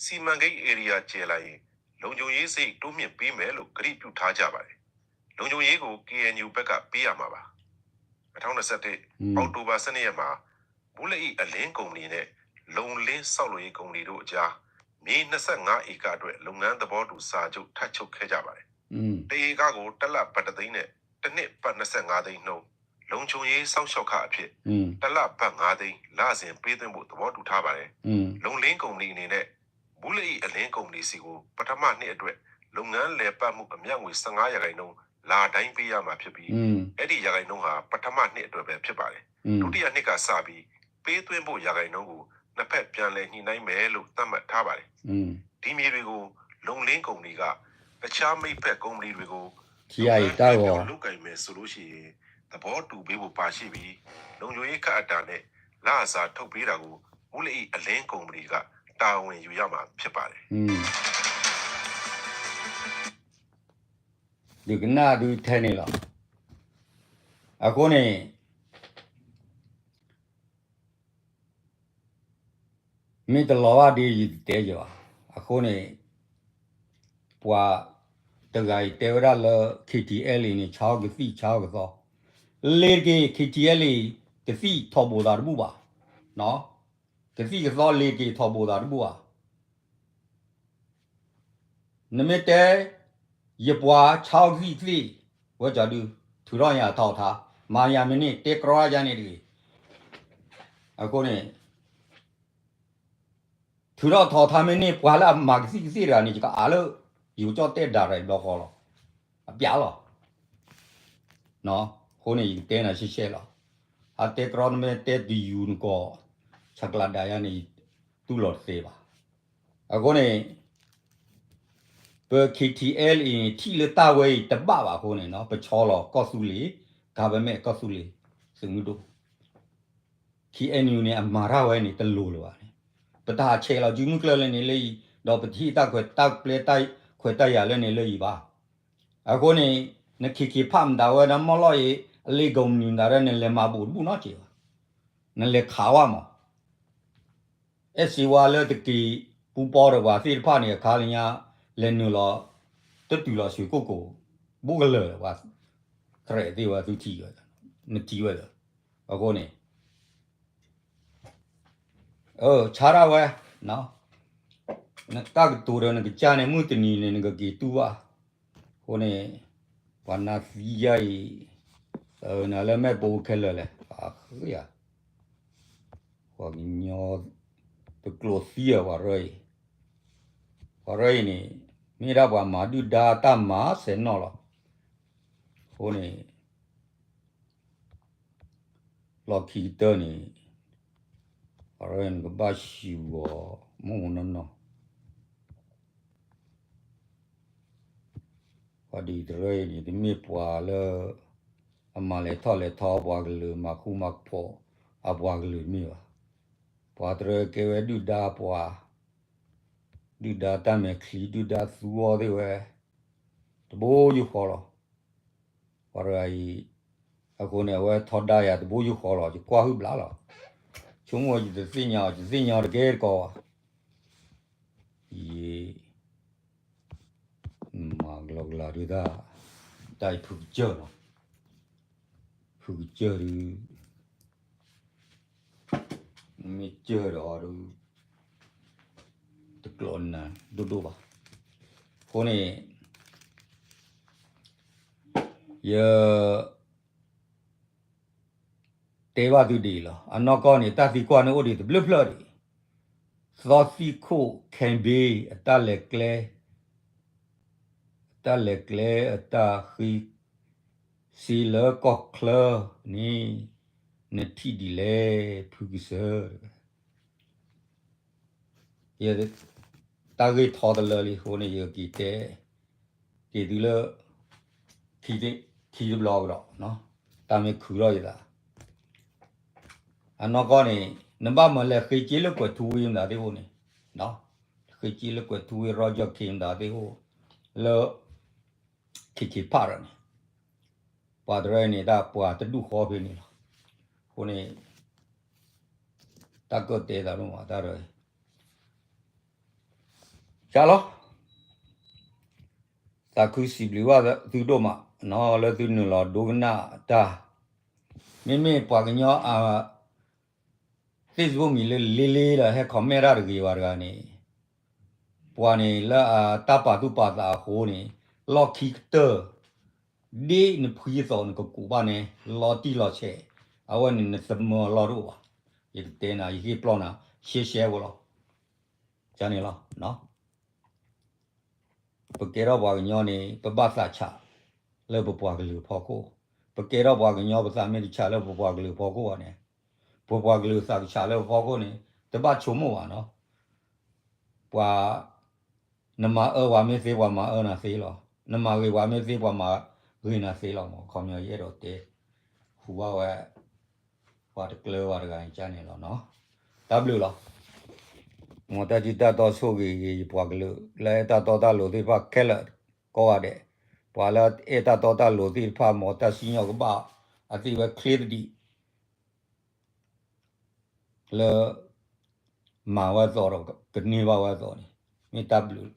စီမံကိန်းဧရိယာကျယ်လာရင် လုံခြုံရေးစရိတ်တိုးမြှင့်ပေးမယ်လို့ ကတိပြုထားကြပါတယ်။ လုံခြုံရေးကို KNU ဘက်ကပေးရမှာပါ။ နှစ်ထောင့်နှစ်ဆယ့်တစ် အောက်တိုဘာ ဆယ့်နှစ်ရက်မှာ မူးလဵအီႇအလင်းကုမ္ပဏီနဲ့ လုံလင်းဆောက်လုပ်ရေးကုမ္ပဏီတို့အကြား မြေ နှစ်ဆယ့်ငါးဧကအတွက် လုပ်ငန်းသဘောတူစာချုပ် ထပ်ချုပ်ခဲ့ကြပါတယ်။ တစ်ဧကကို တစ်လ ဘတ်တစ်သိန်းနဲ့ တစ်နှစ် ဘတ်နှစ်ဆယ့်ငါးသိန်းနှုန်း လုံခြုံရေးစောင့်ရှောက်ခအဖြစ် တစ်လ ဘတ်ငါးသိန်း လစဉ်ပေးသွင်းဖို့ သဘောတူထားပါတယ်။ လုံလင်းကုမ္ပဏီအနေနဲ့ မူးလဵအီႇအလင်းကုမ္ပဏီဆီကို ပထမနှစ်အတွက် လုပ်ငန်းလည်ပတ်မှုအမြတ်ငွေ ဆယ့်ငါးရာခိုင်နှုန်း လတိုင်းပေးရမှာဖြစ်ပြီး အဲဒီရာခိုင်နှုန်းဟာ ပထမနှစ်အတွက်ပဲဖြစ်ပါတယ်။ ဒုတိယနှစ်ကစပြီး ပေးသွင်းဖို့ရာခိုင်နှုန်းကို နှစ်ဖက်ပြန်လည်ညှိနှိုင်းမယ်လို့ သတ်မှတ်ထားပါတယ်။ ဒီမြေတွေကို လုံလင်းကုမ္ပဏီက တခြားမိတ်ဖက်ကုမ္ပဏီတွေကို လုပ်ငန်းလွှဲပြောင်းလုပ်ကိုင်မယ်ဆိုလို့ရှိရင် သဘောတူပေးဖို့ပါရှိပြီး လုံခြုံရေးခအတၢ်နဲ့ လစာထုတ်ပေးတာကို မူးလဵအီႇအလင်းကုမ္ပဏီက တာဝန်ယူရမှာဖြစ်ပါတယ်။ ဒုးကနၣ်ဒုးထဲန့ၣ်လီၤ. အဃိန့ၣ် မ့ၢ်တလီၤဘၣ်ဒ်ယတဲယၤဘၣ်. အဃိန့ၣ် ပှၤတဂၤအံၤတဲဝဲဒၣ်လၢ KTLA န့ၣ် ဆါအီၣ်ကသံၣ်ဆါအီၣ်ကသီ, လ့ၤတက့ၢ် KTLA ကသံၣ်ထီၣ်ဘိၣ်သးတဘူၣ်ဘၣ်, ကသံၣ်ကသီလ့ၤတက့ၢ်ထီၣ်ဘိၣ်သးတဘူၣ်ဘၣ်. နမ့ၢ်တဲ ယပှၤဆါအီၣ်ကသံၣ်သ့ၣ် ဝဲကၠီဒုး ထုးထီၣ်ယၤထီၣ်ထါ, မၤယၤမ့ၢ်န့ၢ် တဲကြီယၤန့ၣ်တဂ့ၤ. အဃိန့ၣ် ထုးထီၣ်ထီၣ်ထါမ့ၢ်န့ၢ် ပှၤလၢအမၤကသံၣ်ကသ့ၣ်တဂၤန့ၣ် ယကအးလၢ ယကကၠီၣ်တဲၣ်ဒၣ်ရၤဘျီဃီလီၤ. အပျးလီၤ. အဃိန့ၣ် ယကတဲနၤရှဲရှဲလီၤ. အတဲကြီနမ့ၢ်တဲတယူၤနကီၢ် ဆးကျးဒၣ်ယၤန့ၣ် တူၢ်လိာ်တသ့ဘၣ်. အဃိန့ၣ် ပ KTLA အံၤ ထံၣ်လၢတၢ်ဝဲအံၤတဘၣ်ဘၣ်အဃိန့ၣ် ပဆီလီၤကီၢ်သူလ့ၤ government ကီၢ်သူလ့ၤ သုးမုၢ်ဒိၣ် KNU န့ၣ် အမၤတၢ်ဝဲန့ၣ် တလိၤလၢၤဘၣ်န့ၣ် ပတဟးဆဲးလီၤစုမုၢ်ကျၢၢ်လၢန့ၣ်လၢအံၤ ဒီးပတဟ့ၣ်တၢ်ခွဲးတၢ်ပျဲတၢ်ခွဲးတၢ်ယာ်လၢန့ၣ်လၢအံၤဘၣ်. အဃိန့ၣ် နခ့ခ့ဖးမတၤဝဲဒၣ်မီၢ်လီၢ်အံၤ အလ့ၤကိးမနံၤမတၤဒၣ် နလဲၤမၤဘိးတဘူၣ်နီတစဲးဘၣ်. နလဲၤခးဝဲမး အဲၣ်စ့ဝါလၢတက့ၤပူပီဒီးပှၤသ့ၣ်တဖၣ်န့ၣ် အခါလၢညါ လဲၤနုာ်လီၤ တတုၤလီၤဆူကိၣ်ကိၤ ဘူးကလၢာ် ပှၤ သရဲးသ့ၣ်ဝဲသုထံၣ်ဝဲ နထံၣ်ဝဲဒီး အဃိန့ၣ် ဆါဒၣ်ဝဲ နတၢ်ကတိၤဒီးနကစၢ်န့ၣ် မုၢ်တနံၤန့ၣ် နကက့ၤတူၢ်ဘၣ်. အဃိန့ၣ် ပှၤနါသံယါအံၤ နၤလၢမဲာ်ပိာ်ခဲလၢာ်လဲၣ် အဃိယၤ ပှၤကညီ တကျိၤသံအီၤ ပှၤရၢအံၤ ပှၤရၢအံၤန့ၣ် မ့ၢ်ဒၣ်ပှၤမၤဒုၣ်ဒါတၢ်မၤဆဲးနီၣ်လီၤ. အဃိန့ၣ် လီၢ်ခံကတၢၢ်န့ၣ် ပှၤရၢနကဘၣ်ဆူၣ်အီၤ မုၢ်မုၢ်နီၢ်နီၢ် ပှၤဒ်တရၢအံၤန့ၣ် တမ့ၢ်ပှၤလၢ အမၤလဲၤထီၣ်လဲၤထီပှၤကလုာ် မၤဃူမၤဖိးအပှၤကလုာ်တမ့ၢ်ဘၣ်. ပှၤတရၢကဲဝဲဒုၣ်ဒါပှၤ, ဒုၣ်ဒါတၢ်မဲာ်ချံ ဒုၣ်ဒါသူအီၤသ့ၣ်ဝဲ တဘိယူၢ်ဃီလီၤ. ပှၤတဂၤအံၤ အဃိန့ၣ် အဝဲထီဒါယၤတဘိယူၢ်ဃီလီၤ. ယကွၢ်ဟုၣ်ဘျးလီၤ. ဆိကမိၣ်ယတသ့ၣ်ညါအီၤ ယတသ့ၣ်ညါအီၤတကဲတကီးဘၣ်. ယ မၤကလီကလီဒုးတၢ်, တၢ်အံၤဖုကစၢၢ်လီၤ. ဖုကစၢၢ်ဒုး မ့ၢ်စၢၢ်ဒီးအီၤဒုး တကျိးနၤဒိၣ်ဒိၣ်ဘၣ်. အဃိန့ၣ် ယ တဲဘၣ်သုဒ်အံၤလီၤ. အနီၢ်ကီၢ်န့ၣ် တၢ်သံကွၢ်န့ၣ်အိၣ်ဒံးတဘျုးဖျၢၣ်ဒံး, သီသံခိၣ် campaign အတၢ်လဲၤကျဲ အတၢ်လဲၤကျဲအတၢ်ဃ့ စ့လၢကီၢ်ချၢန့ၣ် နထံၣ်ဒ်လဲၣ် ဖုကစၢၢ် တဂၤ ယ တၢ်ဂ့ၢ်ထီတလၢလံ အဃိန့ၣ် ယက့ၤတဲ က့ၤသုလၢ ခံတဘျီကဒီး, တၢ်မ့ၢ်ခုထီၣ်ယသး အနီၢ်ကီၢ်န့ၣ် နဘၣ်မၤလဲၤဃ့စ့လၢကွဲးထူဝ့မတၤသ့ၣ်အိၣ်န့ၣ်, ဃ့စ့လၢကွဲးထူဝ့ Roger Khin မတၤသ့ၣ်အိၣ် လၢ ခ့ခ့ဖးရၢန့ၣ် ပှၤတရၢန့ၣ် တၢ်ပှၤတဒူၣ်ဃီဖဲန့ၣ်လီၤ. အဃိန့ၣ် တၢ်ကၢၣ်တဲသးဒိၣ်မး တၢ်ရၢ ကလီၤ သးခုစံးဘျုးဘၣ်သုဒိၣ်မး လၢသုနုာ်လီၤဒိကနၣ်တၢ်, မ့မ့ၢ်ပှၤကညီအ Facebook မံၤလၢလ့လ့ဒီး ဟဲ comment တၢ်တဂ့ၤဘၣ်တဂၤန့ၣ်, ပှၤန့ၣ်လၢအတၢ်ပာ်သူၣ်ပာ်သးအဃိန့ၣ် လီၢ်ခံကတၢၢ် ဒ်နဖှံသီးနကကူးဘၣ်န့ၣ် လီၤတံၢ်လီၤဆဲး, အဝဲန့ၣ်နသမၢအလီၢ်တအိၣ်ဘၣ်. ယကတဲနၤ ယဟ့ၣ်ပျီနၤ ရှဲရှဲဖိလီၤ. န့ၣ်လီၤ ပကဲထီၣ်ပှၤကညီန့ၣ် ပဘၣ်သးဆးလၢပပှၤကလုာ်အဖီခိၣ်, ပကဲထီၣ်ပှၤကညီ ပသးမ့ၢ်တဆးလၢပပှၤကလုာ်အဖီခိၣ်ဘၣ်န့ၣ်, ပပှၤကလုာ်သးကဆးလၢပဖီခိၣ်န့ၣ် တဘၣ်ဆိကမိၣ်ဘၣ်နီၤ, ပှၤ နမၤအၢပှၤမ့ၢ်သ့ ပှၤမၤအၢနၤသ့လီၤ, နမၤဂ့ၤပှၤမ့ၢ်သ့ ပှၤမၤဂ့ၤနၤသ့လီၤမး. ခီပညီယအဲၣ်ဒိးတဲ ဟူးဘၣ်ဝဲ ပှၤတကျၢၤဘၣ်တဂၤန့ၣ်ကန့ၣ်လီၤနီၤ. တၢ်ဘျုးလီၤ. မ်တၢ်ထံၣ်တၢ်တီဆိၣ်ဂ့ၤဂ့ၤ ယပှၤကလုာ် လၢအဲၣ်တၢ်တီတၢ်လိၤသ့ၣ်တဖၣ်ခဲလၢာ်ကိးဂၤဒဲး, ပှၤလၢအဲၣ်တၢ်တီတၢ်လိၤသ့ၣ်တဖၣ် မ်တၢ်စံၣ်ညီၣ်ကဘၣ်အသ့ၣ်ဝဲချ့သဒံး လၢ မၤဝဲအသိးဒီး ကန့ၢ်ဘၣ်ဝဲအသိးန့ၣ် မ့ၢ်တၢ်ဘျုး